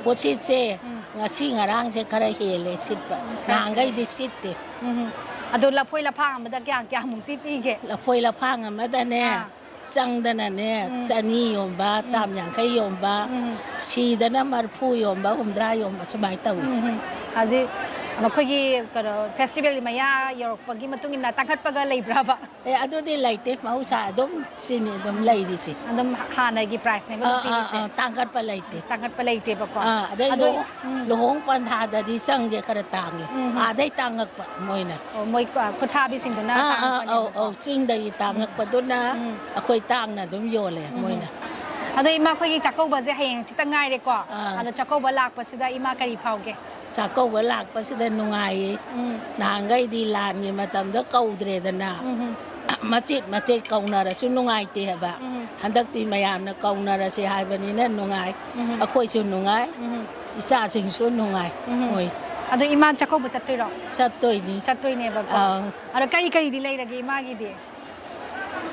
ꯄꯣꯠꯁꯤꯠꯁꯦ ꯎꯝ꯫ ꯉꯁꯤ ꯉꯔꯥꯡꯁꯦ ꯈꯔ ꯍꯦꯜꯂꯦ ꯁꯤꯠꯄ꯫ ꯎꯝ, ꯈꯔ ꯅꯍꯥꯟꯈꯩꯗꯤ ꯁꯤꯠꯇꯦ꯫ ꯎꯝ꯫ ꯑꯗꯣ ꯂꯐꯣꯏ ꯂꯐꯥꯡ ꯑꯃꯗ ꯀꯌꯥ ꯀꯌꯥꯃꯨꯛꯇꯤ ꯄꯤꯒꯦ? ꯂꯐꯣꯏ ꯂꯐꯥꯡ ꯑꯃꯗꯅꯦ, ꯑꯥ꯫ ꯆꯪꯗꯅꯅꯦ, ꯎꯝ꯫ ꯆꯅꯤ ꯌꯣꯟꯕ, ꯎꯝ꯫ ꯆꯥꯝ ꯌꯥꯡꯈꯩ ꯌꯣꯟꯕ, ꯎꯝ꯫ ꯁꯤꯗꯅ ꯃꯔꯐꯨ ꯌꯣꯟꯕ, ꯍꯨꯝꯗ꯭ꯔꯥ ꯌꯣꯟꯕ, ꯁꯨꯃꯥꯏꯅ ꯇꯧꯏ꯫ ꯎꯝ, ꯎꯝ꯫ ꯍꯥꯏꯗꯤ ꯃꯈꯣꯏꯒꯤ ꯀꯩꯅꯣ, ꯐꯦꯁꯇꯤꯚꯦꯜꯒꯤ ꯃꯌꯥ ꯌꯧꯔꯛꯄꯒꯤ ꯃꯇꯨꯡ ꯏꯟꯅ ꯇꯥꯡꯈꯠꯄꯒ ꯂꯩꯕ꯭ꯔꯕ? ꯑꯦ, ꯑꯗꯨꯗꯤ ꯂꯩꯇꯦ, ꯃꯍꯧꯁꯥ ꯑꯗꯨꯝ ꯁꯤꯅꯤ ꯑꯗꯨꯝ ꯂꯩꯔꯤꯁꯦ꯫ ꯑꯗꯨꯝ ꯍꯥꯟꯅꯒꯤ ꯄ꯭ꯔꯥꯏꯁꯅꯦꯕ ꯑꯗꯨꯝ ꯑꯥ, ꯑꯥ, ꯄꯤꯔꯤꯁꯦ? ꯑꯥ, ꯇꯥꯡꯈꯠꯄ ꯂꯩꯇꯦ꯫ ꯇꯥꯡꯈꯠꯄ ꯂꯩꯇꯦꯕꯀꯣ? ꯑꯥ, ꯑꯗꯩ ꯑꯗꯣ, ꯂꯨꯍꯣꯡ-, ꯎꯝ꯫ ꯂꯨꯍꯣꯡ ꯄꯟꯊꯥꯗꯗꯤ ꯆꯪꯁꯦ ꯈꯔ ꯇꯥꯡꯉꯦ꯫ ꯎꯝ, ꯎꯝ꯫ ꯑꯥꯗꯩ ꯇꯥꯡꯉꯛꯄ ꯃꯣꯏꯅ꯫ ꯑꯣ, ꯃꯣꯏ ꯈꯨ-, ꯈꯨꯊꯥꯕꯤꯁꯤꯡꯗꯨꯅ ꯑꯥ, ꯑꯥ, ꯑꯧ, ꯇꯥꯡꯉꯛꯄꯅꯦꯕꯀꯣ? ꯑꯧ, ꯆꯤꯡꯗꯒꯤ ꯎꯝ꯫ ꯇꯥꯡꯉꯛꯄꯗꯨꯅ ꯎꯝ꯫ ꯑꯩꯈꯣꯏ ꯇꯥꯡꯅ ꯑꯗꯨꯝ ꯌꯣꯜꯂꯦ ꯎꯝ, ꯎꯝ꯫ ꯃꯣꯏꯅ꯫ ꯑꯗꯣ ꯏꯃꯥ, ꯑꯩꯈꯣꯏꯒꯤ ꯆꯥꯛꯀꯧꯕꯁꯦ ꯍꯌꯦꯡ ꯍꯪꯆꯤꯠꯇ ꯉꯥꯏꯔꯦꯀꯣ? ꯑꯥ꯫ ꯑꯗꯣ ꯆꯥꯛꯀꯧꯕ ꯂꯥꯛꯄꯁꯤꯗ ꯏꯃꯥ ꯀꯔꯤ ꯐꯥꯎꯒꯦ? ꯆꯥꯛꯀꯧꯕ ꯂꯥꯛꯄꯁꯤꯗ ꯅꯨꯡꯉꯥꯏꯌꯦ꯫ ꯎꯝ꯫ ꯅꯍꯥꯟꯈꯩꯗꯤ ꯂꯥꯟꯒꯤ ꯃꯇꯝꯗ ꯀꯧꯗ꯭ꯔꯦꯗꯅ꯫ ꯎꯝ, ꯎꯝ꯫ ꯃꯆꯦꯠ ꯃꯆꯦꯠ ꯀꯧꯅꯔꯁꯨ ꯅꯨꯡꯉꯥꯏꯇꯦ ꯍꯥꯏꯕ꯫ ꯎꯝ꯫ ꯍꯟꯗꯛꯇꯤ ꯃꯌꯥꯝꯅ ꯀꯧꯅꯔꯁꯦ ꯍꯥꯏꯕꯅꯤꯅ ꯅꯨꯡꯉꯥꯏ꯫ ꯎꯝ꯫ ꯑꯩꯈꯣꯏꯁꯨ ꯅꯨꯡꯉꯥꯏ꯫ ꯎꯝ꯫ ꯏꯆꯥꯁꯤꯡꯁꯨ ꯅꯨꯡꯉꯥꯏ꯫ ꯎꯝ꯫ ꯃꯣꯏ꯫ ꯑꯗꯣ ꯏꯃꯥ ꯆꯥꯛꯀꯧꯕ ꯆꯠꯇꯣꯏꯔꯣ? ꯆꯠꯇꯣꯏꯅꯤ꯫ ꯆꯠꯇꯣꯏꯅꯦꯕꯀꯣ꯫ ꯑꯥ꯫ ꯑꯗꯣ ꯀꯔꯤ ꯀꯔꯤꯗꯤ ꯂꯩꯔꯒꯦ ꯏꯃꯥꯒꯤꯗꯤ?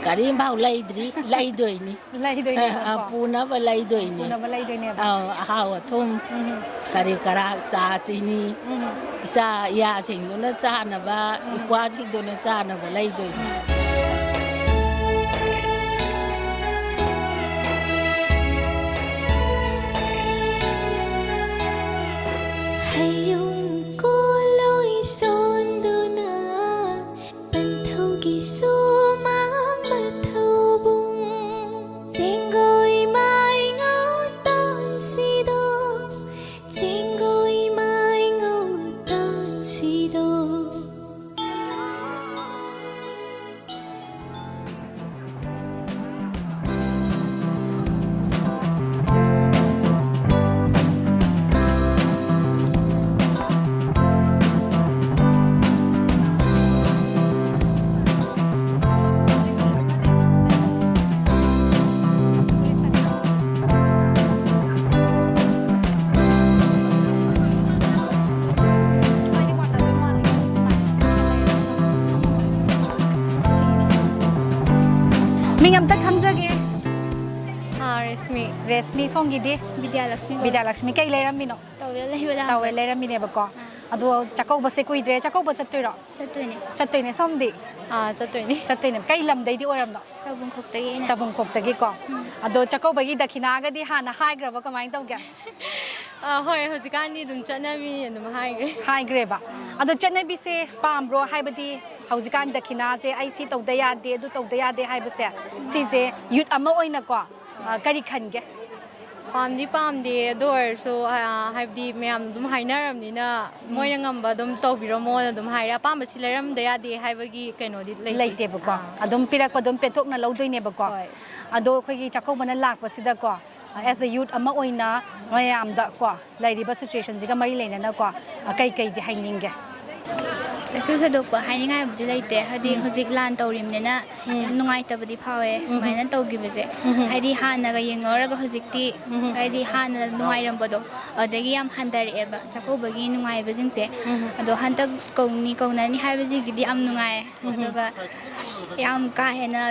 ꯀꯔꯤꯝꯐꯥꯎ ꯂꯩꯗ꯭ꯔꯤ, ꯂꯩꯗꯣꯏꯅꯤ꯫ ꯂꯩꯗꯣꯏꯅꯦꯕꯀꯣ꯫ ꯑ, ꯄꯨꯅꯕ ꯂꯩꯗꯣꯏꯅꯤ꯫ ꯄꯨꯅꯕ ꯂꯩꯗꯣꯏꯅꯦꯕ꯫ ꯑꯧ, ꯑꯍꯥꯎ ꯑꯊꯨꯝ, ꯎꯝ꯫ ꯀꯔꯤ ꯀꯔꯥ, ꯆꯥ ꯆꯤꯅꯤ, ꯎꯝ꯫ ꯏꯆꯥ ꯏꯌꯥꯁꯤꯡꯗꯨꯅ ꯆꯥꯅꯕ, ꯎꯝ꯫ ꯏꯄ꯭ꯋꯥꯁꯤꯡꯗꯨꯅ ꯆꯥꯅꯕ ꯂꯩꯗꯣꯏꯅꯤ꯫ ꯍꯌꯨꯝ ꯀꯣꯂꯣꯏ ꯁꯣꯟꯗꯨꯅ ꯄꯟꯊꯧꯒꯤ ꯁꯨꯃꯥꯡ ꯃꯊꯧꯕꯨꯡ ꯆꯦꯡꯒꯣꯏ ꯃꯥꯏꯉꯧ ꯇꯥꯟꯁꯤꯗꯣ, ꯆꯦꯡꯒꯣꯏ ꯃꯥꯏꯉꯧ ꯇꯥꯟꯁꯤꯗꯣ꯫ ꯃꯤꯡ ꯑꯝꯇ ꯈꯪꯖꯒꯦ꯫ ꯑꯥ, ꯔꯦꯁꯃꯤ꯫ ꯔꯦꯁꯃꯤ, ꯁꯣꯝꯒꯤꯗꯤ? ꯕꯤꯗ꯭ꯌꯥꯂꯛꯁꯃꯤ ꯀꯧꯏ꯫ ꯕꯤꯗ꯭ꯌꯥꯂꯛꯁꯃꯤ, ꯀꯩ ꯂꯩꯔꯝꯃꯤꯅꯣ? ꯇꯥꯋꯦꯜ ꯂꯩꯕ ꯂꯥꯛꯄ꯫ ꯇꯥꯋꯦꯜ ꯂꯩꯔꯝꯃꯤꯅꯦꯕꯀꯣ꯫ ꯑꯥ꯫ ꯑꯗꯣ ꯆꯥꯛꯀꯧꯕꯁꯦ ꯀꯨꯏꯗ꯭ꯔꯦ, ꯆꯥꯛꯀꯧꯕ ꯆꯠꯇꯣꯏꯔꯣ? ꯆꯠꯇꯣꯏꯅꯦ꯫ ꯆꯠꯇꯣꯏꯅꯦ, ꯁꯣꯝꯗꯤ? ꯑꯥ, ꯆꯠꯇꯣꯏꯅꯦ꯫ ꯆꯠꯇꯣꯏꯅꯦ꯫ ꯀꯩ ꯂꯝꯗꯩꯗꯤ ꯑꯣꯏꯔꯝꯅꯣ? ꯇꯥꯕꯨꯡꯈꯣꯛꯇꯒꯤ ꯑꯩꯅ꯫ ꯇꯥꯕꯨꯡꯈꯣꯛꯇꯒꯤꯀꯣ꯫ ꯎꯝ꯫ ꯑꯗꯣ ꯆꯥꯛꯀꯧꯕꯒꯤ ꯗꯈꯤꯅꯥꯒꯗꯤ ꯍꯥꯟꯅ ꯍꯥꯏꯈ꯭ꯔꯕ, ꯀꯃꯥꯏꯅ ꯇꯧꯒꯦ? ꯑꯥ, ꯍꯣꯏ, ꯍꯧꯖꯤꯛꯀꯥꯟꯗꯤ ꯑꯗꯨꯝ ꯆꯠꯅꯕꯤ ꯑꯗꯨꯝ ꯍꯥꯏꯈ꯭ꯔꯦ꯫ ꯍꯥꯏꯈ꯭ꯔꯦꯕ꯫ ꯑꯗꯣ ꯆꯠꯅꯕꯤꯁꯦ ꯄꯥꯝꯕ꯭ꯔꯣ? ꯍꯥꯏꯕꯗꯤ ꯍꯧꯖꯤꯛꯀꯥꯟ ꯗꯈꯤꯅꯥꯁꯦ ꯑꯩ ꯁꯤ ꯇꯧꯗ ꯌꯥꯗꯦ, ꯑꯗꯨ ꯇꯧꯗ ꯌꯥꯗꯦ ꯍꯥꯏꯕꯁꯦ, ꯁꯤꯁꯦ ꯌꯨꯠ ꯑꯃ ꯑꯣꯏꯅꯀꯣ, ꯑ, ꯀꯔꯤ ꯈꯟꯒꯦ? ꯄꯥꯝꯗꯤ ꯄꯥꯝꯗꯦ, ꯑꯗꯨ ꯑꯣꯏꯔꯁꯨ, ꯑ, ꯍꯥꯏꯕꯗꯤ ꯃꯌꯥꯝ ꯑꯗꯨꯝ ꯍꯥꯏꯅꯔꯕꯅꯤꯅ, ꯎꯝ꯫ ꯃꯣꯏꯅ ꯉꯝꯕ ꯑꯗꯨꯝ ꯇꯧꯕꯤꯔꯝꯃꯣꯅ ꯑꯗꯨꯝ ꯍꯥꯏꯔꯦ꯫ ꯑꯄꯥꯝꯕ ꯁꯤ ꯂꯩꯔꯝꯗ ꯌꯥꯗꯦ ꯍꯥꯏꯕꯒꯤ ꯀꯩꯅꯣꯗꯤ ꯂꯩꯇꯦ꯫ ꯂꯩꯇꯦꯕꯀꯣ꯫ ꯑꯥ꯫ ꯑꯗꯨꯝ ꯄꯤꯔꯛꯄ ꯑꯗꯨꯝ ꯄꯦꯟꯊꯣꯛꯅ ꯂꯧꯗꯣꯏꯅꯦꯕꯀꯣ꯫ ꯍꯣꯏ꯫ ꯑꯗꯣ ꯑꯩꯈꯣꯏꯒꯤ ꯆꯥꯛꯀꯧꯕꯅ ꯂꯥꯛꯄꯁꯤꯗꯀꯣ, as a youth ꯑꯃ ꯑꯣꯏꯅ ꯃꯌꯥꯝꯗ ꯀꯣ, ꯂꯩꯔꯤꯕ situationꯁꯤꯒ ꯃꯔꯤ ꯂꯩꯅꯅꯀꯣ, ꯀꯩ ꯀꯩꯗꯤ ꯍꯥꯏꯅꯤꯡꯒꯦ? ꯀꯩꯁꯨ ꯊꯣꯏꯗꯣꯛꯄ ꯍꯥꯏꯅꯤꯡꯉꯥꯏꯕꯨꯗꯤ ꯂꯩꯇꯦ, ꯍꯥꯏꯗꯤ ꯎꯝ꯫ ꯍꯧꯖꯤꯛ ꯂꯥꯟ ꯇꯧꯔꯤꯕꯅꯤꯅ ꯎꯝ꯫ ꯌꯥꯝ ꯅꯨꯡꯉꯥꯏꯇꯕꯗꯤ ꯐꯥꯎꯋꯦ ꯎꯝ꯫ ꯁꯨꯃꯥꯏꯅ ꯇꯧꯈꯤꯕꯁꯦ꯫ ꯎꯝ꯫ ꯍꯥꯏꯗꯤ ꯍꯥꯟꯅꯒ ꯌꯦꯡꯅꯧꯔꯒ ꯍꯧꯖꯤꯛꯇꯤ ꯎꯝ꯫ ꯍꯥꯏꯗꯤ ꯍꯥꯟꯅ ꯅꯨꯡꯉꯥꯏꯔꯝꯕꯗꯣ ꯑꯗꯒꯤ ꯌꯥꯝ ꯍꯟꯊꯔꯛꯑꯦꯕ ꯆꯥꯛꯀꯧꯕꯒꯤ ꯅꯨꯡꯉꯥꯏꯕꯁꯤꯡꯁꯦ꯫ ꯎꯝ꯫ ꯑꯗꯣ ꯍꯟꯗꯛ ꯀꯧꯅꯤ ꯀꯧꯅꯅꯤ ꯍꯥꯏꯕꯁꯤꯒꯤꯗꯤ ꯌꯥꯝ ꯅꯨꯡꯉꯥꯏ꯫ ꯎꯝ꯫ ꯑꯗꯨꯒ ꯌꯥꯝ ꯀꯥ ꯍꯦꯟꯅ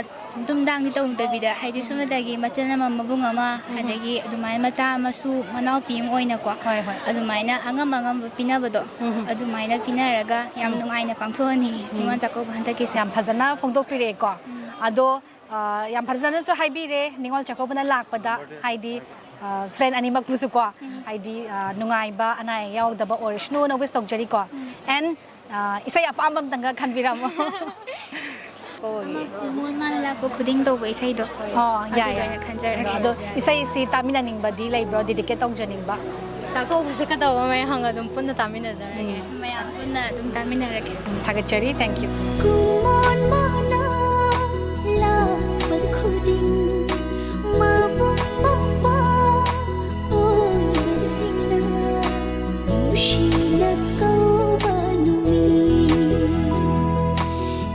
ꯗꯨꯝꯗꯥꯡꯗꯤ ꯇꯧꯗꯕꯤꯗ, ꯍꯥꯏꯗꯤ ꯎꯝ꯫ ꯁꯣꯝꯗꯒꯤ ꯃꯆꯟ ꯑꯃ, ꯃꯕꯨꯡ ꯑꯃ, ꯎꯝ꯫ ꯑꯗꯒꯤ ꯑꯗꯨꯃꯥꯏꯅ ꯃꯆꯥ ꯃꯁꯨ ꯃꯅꯥꯎꯄꯤ ꯑꯃ ꯑꯣꯏꯅꯀꯣ, ꯍꯣꯏ, ꯍꯣꯏ꯫ ꯑꯗꯨꯃꯥꯏꯅ ꯑꯉꯝ ꯑꯉꯝꯕ ꯄꯤꯅꯕꯗꯣ, ꯎꯝ꯫ ꯑꯗꯨꯃꯥꯏꯅ ꯄꯤꯅꯔꯒ ꯌꯥꯝ ꯎꯝ꯫ ꯅꯨꯡꯉꯥꯏꯅ ꯄꯥꯡꯊꯣꯛꯍꯟꯅꯤꯡꯉꯤ ꯎꯝ꯫ ꯅꯤꯉꯣꯜ ꯆꯥꯛꯀꯧꯕ ꯍꯟꯗꯛꯀꯤꯁꯦ꯫ ꯌꯥꯝ ꯐꯖꯅ ꯐꯣꯡꯗꯣꯛꯄꯤꯔꯛꯑꯦꯀꯣ꯫ ꯎꯝ꯫ ꯑꯗꯣ, ꯑ, ꯌꯥꯝ ꯐꯖꯅꯁꯨ ꯍꯥꯏꯕꯤꯔꯦ ꯅꯤꯉꯣꯜ ꯆꯥꯛꯀꯧꯕꯅ ꯂꯥꯛꯄꯗ, ꯍꯥꯏꯗꯤ, ꯑ, friend ꯑꯅꯤꯃꯛꯄꯨꯁꯨ ꯀꯣ, ꯎꯝ꯫ ꯍꯥꯏꯗꯤ, ꯑ, ꯅꯨꯡꯉꯥꯏꯕ, ꯑꯅꯥ ꯑꯌꯦꯛ ꯌꯥꯎꯗꯕ ꯑꯣꯏꯔꯁꯅꯨꯅ wish ꯇꯧꯖꯔꯤꯀꯣ꯫ ꯎꯝ꯫ And ꯑ, ꯏꯁꯩ ꯑꯄꯥꯝꯕ ꯑꯝꯇꯪꯒ ꯈꯟꯕꯤꯔꯝꯃꯣ꯫ ꯑꯃ ꯀꯨꯃꯣꯟ ꯃꯥꯅ ꯂꯥꯛꯄ ꯈꯨꯗꯤꯡ ꯇꯧꯕ ꯏꯁꯩꯗꯣ꯫ ꯑꯣ, ꯌꯥꯏ, ꯑꯗꯨꯗ ꯌꯥꯏ꯫ ꯑꯣꯏꯅ ꯈꯟꯖꯔꯒꯦ꯫ ꯑꯗꯣ ꯏꯁꯩꯁꯤ ꯇꯥꯃꯤꯟꯅꯅꯤꯡꯕꯗꯤ ꯂꯩꯕ꯭ꯔꯣ? Dedicate ꯇꯧꯖꯅꯤꯡꯕ? ꯆꯥꯛꯀꯧꯕꯁꯦ ꯀꯩꯗꯧꯕ ꯃꯌꯥꯝ ꯑꯗꯨꯝ ꯄꯨꯟꯅ ꯇꯥꯃꯤꯟꯅꯖꯔꯒꯦ꯫ ꯎꯝ꯫ ꯃꯌꯥꯝ ꯄꯨꯟꯅ ꯑꯗꯨꯝ ꯇꯥꯃꯤꯟꯅꯔꯒꯦ꯫ ꯎꯝ, ꯊꯥꯒꯠꯆꯔꯤ꯫ Thank you꯫ ꯀꯨꯃꯣꯟ ꯃꯥꯅ ꯂꯥꯛꯄ ꯈꯨꯗꯤꯡ ꯃꯕꯨꯡ ꯃꯧꯄ꯭ꯋꯥ ꯑꯣꯏꯕꯁꯤꯡꯅ ꯅꯨꯡꯁꯤꯅ ꯀꯧꯕ ꯅꯨꯃꯤꯠ,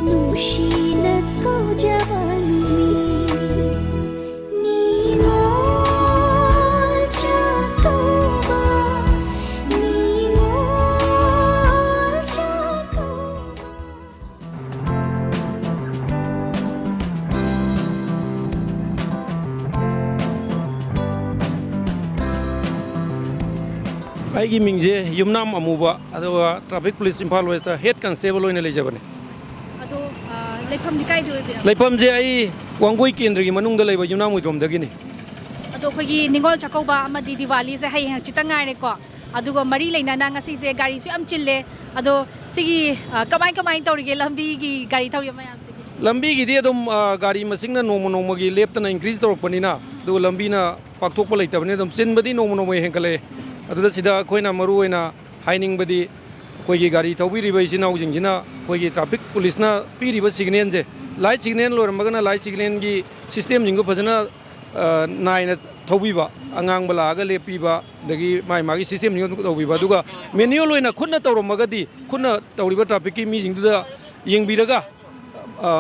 ꯅꯨꯡꯁꯤꯅ ꯀꯧꯖꯕ ꯅꯨꯃꯤꯠ꯫ ꯅꯤꯉꯣꯜ ꯆꯥꯛꯀꯧꯕ, ꯅꯤꯉꯣꯜ ꯆꯥꯛꯀꯧꯕ꯫ ꯑꯩꯒꯤ ꯃꯤꯡꯁꯦ ꯌꯨꯝꯅꯥꯝ ꯑꯃꯨꯕ, ꯑꯗꯨꯒ traffic police Imphal west head constable ꯑꯣꯏꯅ ꯂꯩꯖꯕꯅꯦ꯫ ꯑꯗꯣ, ꯑ, ꯂꯩꯐꯝꯗꯤ ꯀꯥꯏꯗ ꯑꯣꯏꯕꯤꯔꯕ? ꯂꯩꯐꯝꯁꯦ ꯑꯩ ꯋꯥꯡꯒꯣꯏ ꯀꯦꯟꯗ꯭ꯔꯒꯤ ꯃꯅꯨꯡꯗ ꯂꯩꯕ ꯌꯨꯝꯅꯥꯝ ꯍꯨꯏꯗ꯭ꯔꯣꯝꯗꯒꯤꯅꯤ꯫ ꯑꯗꯣ ꯑꯩꯈꯣꯏꯒꯤ ꯅꯤꯉꯣꯜ ꯆꯥꯛꯀꯧꯕ ꯑꯃꯗꯤ ꯗꯤꯋꯥꯂꯤꯁꯦ ꯍꯌꯦꯡ ꯍꯪꯆꯤꯠꯇ ꯉꯥꯏꯔꯦꯀꯣ꯫ ꯑꯗꯨꯒ ꯃꯔꯤ ꯂꯩꯅꯅ ꯉꯁꯤꯁꯦ ꯒꯥꯔꯤꯁꯨ ꯌꯥꯝ ꯆꯤꯜꯂꯦ꯫ ꯑꯗꯣ ꯁꯤꯒꯤ, ꯑ, ꯀꯃꯥꯏ ꯀꯃꯥꯏ ꯇꯧꯔꯤꯒꯦ ꯂꯝꯕꯤꯒꯤ ꯒꯥꯔꯤ ꯊꯧꯔꯤꯕ ꯃꯌꯥꯝꯁꯤꯒꯤ? ꯂꯝꯕꯤꯒꯤꯗꯤ ꯑꯗꯨꯝ, ꯑ, ꯒꯥꯔꯤ ꯃꯁꯤꯡꯅ ꯅꯣꯡꯃ ꯅꯣꯡꯃꯒꯤ ꯂꯦꯞꯇꯅ increase ꯇꯧꯔꯛꯄꯅꯤꯅ, ꯑꯗꯨꯒ ꯂꯝꯕꯤꯅ ꯄꯥꯛꯊꯣꯛꯄ ꯂꯩꯇꯕꯅꯤꯅ ꯑꯗꯨꯝ ꯆꯤꯟꯕꯗꯤ ꯅꯣꯡꯃ ꯅꯣꯡꯃꯒꯤ ꯍꯦꯟꯒꯠꯂꯛꯑꯦ꯫ ꯑꯗꯨꯗ ꯁꯤꯗ ꯑꯩꯈꯣꯏꯅ ꯃꯔꯨ ꯑꯣꯏꯅ ꯍꯥꯏꯅꯤꯡꯕꯗꯤ, ꯑꯩꯈꯣꯏꯒꯤ ꯒꯥꯔꯤ ꯊꯧꯕꯤꯔꯤꯕ ꯏꯆꯤꯟ ꯏꯅꯥꯎꯁꯤꯡꯁꯤꯅ ꯑꯩꯈꯣꯏꯒꯤ traffic policeꯅ ꯄꯤꯔꯤꯕ signalꯁꯦ, light signal ꯂꯣꯏꯔꯝꯃꯒꯅ light signalꯒꯤ systemꯁꯤꯡꯗꯣ ꯐꯖꯅ, ꯑ, ꯅꯥꯏꯅ ꯊꯧꯕꯤꯕ, ꯑꯉꯥꯡꯕ ꯂꯥꯛꯑꯒ ꯂꯦꯞꯄꯤꯕ, ꯑꯗꯒꯤ ꯃꯥꯒꯤ ꯃꯥꯒꯤ ꯁꯤꯁꯇꯦꯝꯁꯤꯡ ꯑꯗꯨ ꯇꯧꯕꯤꯕ, ꯑꯗꯨꯒ ꯃꯦꯅꯨꯋꯦꯜ ꯑꯣꯏꯅ ꯈꯨꯠꯅ ꯇꯧꯔꯝꯃꯒꯗꯤ ꯈꯨꯠꯅ ꯇꯧꯔꯤꯕ ꯇ꯭ꯔꯥꯐꯤꯛꯀꯤ ꯃꯤꯁꯤꯡꯗꯨꯗ ꯌꯦꯡꯕꯤꯔꯒ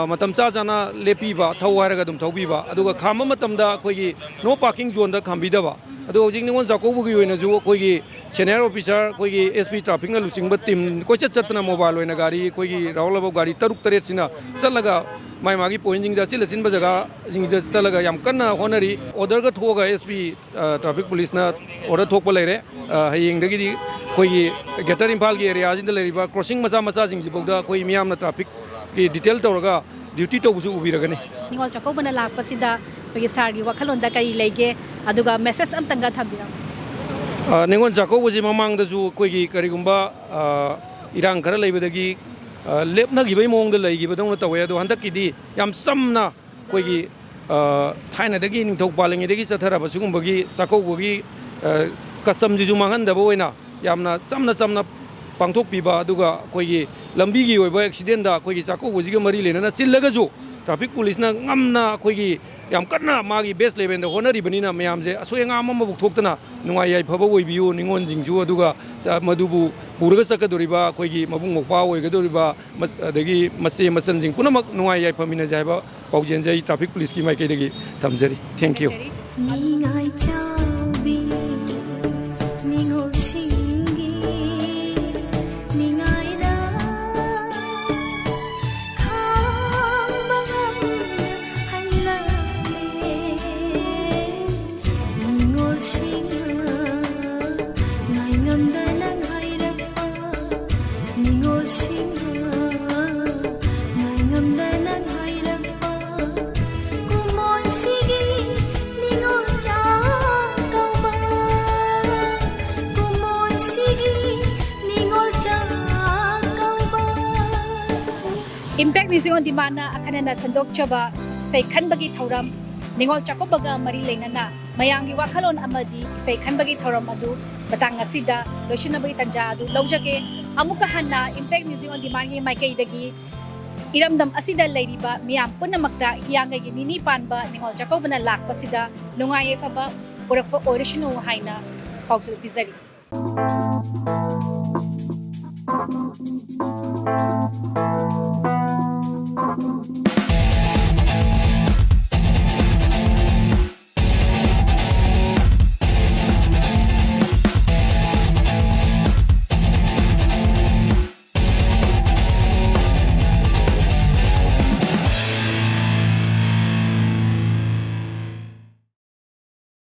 ꯃꯇꯝ ꯆꯥ ꯆꯥꯅ ꯂꯦꯞꯄꯤꯕ, ꯊꯧ ꯍꯥꯏꯔꯒ ꯑꯗꯨꯝ ꯊꯧꯕꯤꯕ, ꯑꯗꯨꯒ ꯈꯥꯝꯕ ꯃꯇꯝꯗ ꯑꯩꯈꯣꯏꯒꯤ ꯅꯣ ꯄꯥꯔꯀꯤꯡ ꯖꯣꯟꯗ ꯈꯥꯝꯕꯤꯗꯕ꯫ ꯑꯗꯣ ꯍꯧꯖꯤꯛ ꯅꯤꯉꯣꯜ ꯆꯥꯛꯀꯧꯕꯒꯤ ꯑꯣꯏꯅꯁꯨ ꯑꯩꯈꯣꯏꯒꯤ ꯁꯦꯅꯤꯌꯔ ꯑꯣꯐꯤꯁꯥꯔ, ꯑꯩꯈꯣꯏꯒꯤ ꯑꯦꯁ ꯄꯤ ꯇ꯭ꯔꯥꯐꯤꯛꯅ ꯂꯨꯆꯤꯡꯕ ꯇꯤꯝ ꯀꯣꯏꯆꯠ ꯆꯠꯇꯅ ꯃꯣꯕꯥꯏꯜ ꯑꯣꯏꯅ ꯒꯥꯔꯤ, ꯑꯩꯈꯣꯏꯒꯤ ꯔꯥꯍꯨꯜ ꯍꯥꯕꯕ ꯒꯥꯔꯤ ꯇꯔꯨꯛ ꯇꯔꯦꯠꯁꯤꯅ ꯆꯠꯂꯒ ꯃꯥꯏ ꯃꯥꯒꯤ ꯄꯣꯏꯟꯁꯤꯡꯗ, ꯑꯆꯤꯜ ꯑꯆꯤꯟꯕ ꯖꯒꯥꯁꯤꯡꯁꯤꯗ ꯆꯠꯂꯒ ꯌꯥꯝ ꯀꯟꯅ ꯍꯣꯠꯅꯔꯤ꯫ ꯑꯣꯔꯗꯔꯒ ꯊꯣꯛꯑꯒ ꯑꯦꯁ ꯄꯤ ꯇ꯭ꯔꯥꯐꯤꯛ ꯄꯨꯂꯤꯁꯅ ꯑꯣꯔꯗꯔ ꯊꯣꯛꯄ ꯂꯩꯔꯦ꯫ ꯍꯌꯦꯡꯗꯒꯤꯗꯤ ꯑꯩꯈꯣꯏꯒꯤ ꯒ꯭ꯔꯦꯇꯔ ꯏꯝꯐꯥꯜꯒꯤ ꯑꯦꯔꯤꯌꯥꯁꯤꯗ ꯂꯩꯔꯤꯕ ꯀ꯭ꯔꯣꯁꯤꯡ ꯃꯆꯥ ꯃꯆꯥꯁꯤꯡꯁꯤꯐꯥꯎꯗ ꯑꯩꯈꯣꯏ ꯃꯤꯌꯥꯝꯅ ꯇ꯭ꯔꯥꯐꯤꯛꯀꯤ ꯗꯤꯇꯦꯜ ꯇꯧꯔꯒ ꯗ꯭ꯌꯨꯇꯤ ꯇꯧꯕꯁꯨ ꯎꯕꯤꯔꯒꯅꯤ꯫ ꯅꯤꯉꯣꯜ ꯆꯥꯛꯀꯧꯕꯅ ꯂꯥꯛꯄꯁꯤꯗ ꯑꯩꯈꯣꯏꯒꯤ ꯁꯥꯔꯒꯤ ꯋꯥꯈꯜꯂꯣꯟꯗ ꯀꯔꯤ ꯂꯩꯒꯦ? ꯑꯗꯨꯒ ꯃꯦꯁꯦꯖ ꯑꯝꯇꯪꯒ ꯊꯝꯕꯤꯔꯝꯃꯨ꯫ ꯅꯤꯉꯣꯜ ꯆꯥꯛꯀꯧꯕꯁꯤ ꯃꯃꯥꯡꯗꯁꯨ ꯑꯩꯈꯣꯏꯒꯤ ꯀꯔꯤꯒꯨꯝꯕ ꯏꯔꯥꯡ ꯈꯔ ꯂꯩꯕꯗꯒꯤ ꯂꯦꯞꯅꯈꯤꯕꯒꯤ ꯃꯑꯣꯡꯗ ꯂꯩꯈꯤꯕꯗꯧꯅ ꯇꯧꯋꯦ꯫ ꯑꯗꯣ ꯍꯟꯗꯛꯀꯤꯗꯤ ꯌꯥꯝ ꯆꯝꯅ ꯑꯩꯈꯣꯏꯒꯤ ꯊꯥꯏꯅꯗꯒꯤ ꯅꯤꯡꯊꯧ ꯄꯥꯜꯂꯤꯉꯩꯗꯒꯤ ꯆꯠꯊꯔꯕ ꯁꯤꯒꯨꯝꯕꯒꯤ ꯆꯥꯛꯀꯧꯕꯒꯤ ꯀꯁꯇꯝꯁꯤꯁꯨ ꯃꯥꯡꯍꯟꯗꯕ ꯑꯣꯏꯅ ꯌꯥꯝꯅ ꯆꯝꯅ ꯆꯝꯅ ꯄꯥꯡꯊꯣꯛꯄꯤꯕ, ꯑꯗꯨꯒ ꯑꯩꯈꯣꯏꯒꯤ ꯂꯝꯕꯤꯒꯤ ꯑꯣꯏꯕ ꯑꯦꯛꯁꯤꯗꯦꯟꯗ ꯑꯩꯈꯣꯏꯒꯤ ꯆꯥꯛꯀꯧꯕꯁꯤꯒ ꯃꯔꯤ ꯂꯩꯅꯅ ꯆꯤꯜꯂꯒꯁꯨ ꯇ꯭ꯔꯥꯐꯤꯛ ꯄꯨꯂꯤꯁꯅ ꯉꯝꯅ ꯑꯩꯈꯣꯏꯒꯤ ꯌꯥꯝ ꯀꯟꯅ ꯃꯥꯒꯤ ꯕꯦꯁ ꯂꯦꯚꯦꯜꯗ ꯍꯣꯠꯅꯔꯤꯕꯅꯤꯅ ꯃꯌꯥꯝꯁꯦ ꯑꯁꯣꯏ ꯑꯉꯥꯝ ꯑꯃꯐꯥꯎ ꯊꯣꯛꯇꯅ ꯅꯨꯡꯉꯥꯏ ꯌꯥꯏꯐꯕ ꯑꯣꯏꯕꯤꯌꯨ꯫ ꯅꯤꯉꯣꯜꯁꯤꯡꯁꯨ ꯑꯗꯨꯒ ꯃꯗꯨꯕꯨ ꯄꯨꯔꯒ ꯆꯠꯀꯗꯧꯔꯤꯕ ꯑꯩꯈꯣꯏꯒꯤ ꯃꯕꯨꯡ ꯃꯧꯄ꯭ꯋꯥ ꯑꯣꯏꯒꯗꯧꯔꯤꯕ ꯑꯗꯒꯤ ꯃꯆꯦ ꯃꯆꯟꯁꯤꯡ ꯄꯨꯝꯅꯃꯛ ꯅꯨꯡꯉꯥꯏ ꯌꯥꯏꯐꯃꯤꯟꯅꯁꯦ ꯍꯥꯏꯕ ꯄꯥꯎꯖꯦꯜꯁꯦ ꯑꯩ ꯇ꯭ꯔꯥꯐꯤꯛ ꯄꯨꯂꯤꯁꯀꯤ ꯃꯥꯏꯀꯩꯗꯒꯤ ꯊꯝꯖꯔꯤ꯫ Thank you꯫ ꯅꯤꯡꯉꯥꯏ ꯆꯥꯎꯕꯤ ꯅꯤꯉꯣꯜꯁꯤꯡꯒꯤ ꯅꯤꯡꯉꯥꯏꯗ ꯈꯥꯡꯕ ꯉꯝꯅ ꯍꯜꯂꯛꯂꯦ꯫ ꯅꯤꯉꯣꯜꯁꯤꯡꯅ ꯉꯥꯏꯉꯝꯗꯅ ꯉꯥꯏꯔꯛꯄ, ꯅꯤꯉꯣꯜꯁꯤꯡꯅ ꯉꯥꯏꯉꯝꯗꯅ ꯉꯥꯏꯔꯛꯄ, ꯀꯨꯝꯑꯣꯟꯁꯤꯒꯤ Ningol Chakkouba, ꯀꯨꯝꯑꯣꯟꯁꯤꯒꯤ Ningol Chakkouba. Impact Music on Demandꯅ ꯑꯈꯟꯅꯅ ꯁꯟꯗꯣꯛꯆꯕ ꯏꯁꯩ ꯈꯟꯕꯒꯤ ꯊꯧꯔꯝ, ꯅꯤꯉꯣꯜ ꯆꯥꯛꯀꯧꯕꯒ ꯃꯔꯤ ꯂꯩꯅꯅ ꯃꯌꯥꯝꯒꯤ ꯋꯥꯈꯜꯂꯣꯟ ꯑꯃꯗꯤ ꯏꯁꯩ ꯈꯟꯕꯒꯤ ꯊꯧꯔꯝ ꯑꯗꯨ ꯃꯇꯥꯡ ꯑꯁꯤꯗ ꯂꯣꯏꯁꯤꯟꯅꯕꯒꯤ ꯇꯥꯟꯖꯥ ꯑꯗꯨ ꯂꯧꯖꯒꯦ꯫ ꯑꯃꯨꯛꯀ ꯍꯟꯅ Impact Music on Demandꯒꯤ ꯃꯥꯏꯀꯩꯗꯒꯤ ꯏꯔꯝꯗꯝ ꯑꯁꯤꯗ ꯂꯩꯔꯤꯕ ꯃꯤꯌꯥꯝ ꯄꯨꯝꯅꯃꯛꯇ ꯍꯤꯌꯥꯡꯒꯩꯒꯤ ꯅꯤꯅꯤ ꯄꯥꯟꯕ ꯅꯤꯉꯣꯜ ꯆꯥꯛꯀꯧꯕꯅ ꯂꯥꯛꯄꯁꯤꯗ ꯅꯨꯡꯉꯥꯏ ꯌꯥꯏꯐꯕ ꯄꯨꯔꯛꯄ ꯑꯣꯏꯔꯁꯅꯨ ꯍꯥꯏꯅ ꯄꯥꯎꯖꯦꯜ ꯄꯤꯖꯔꯤ꯫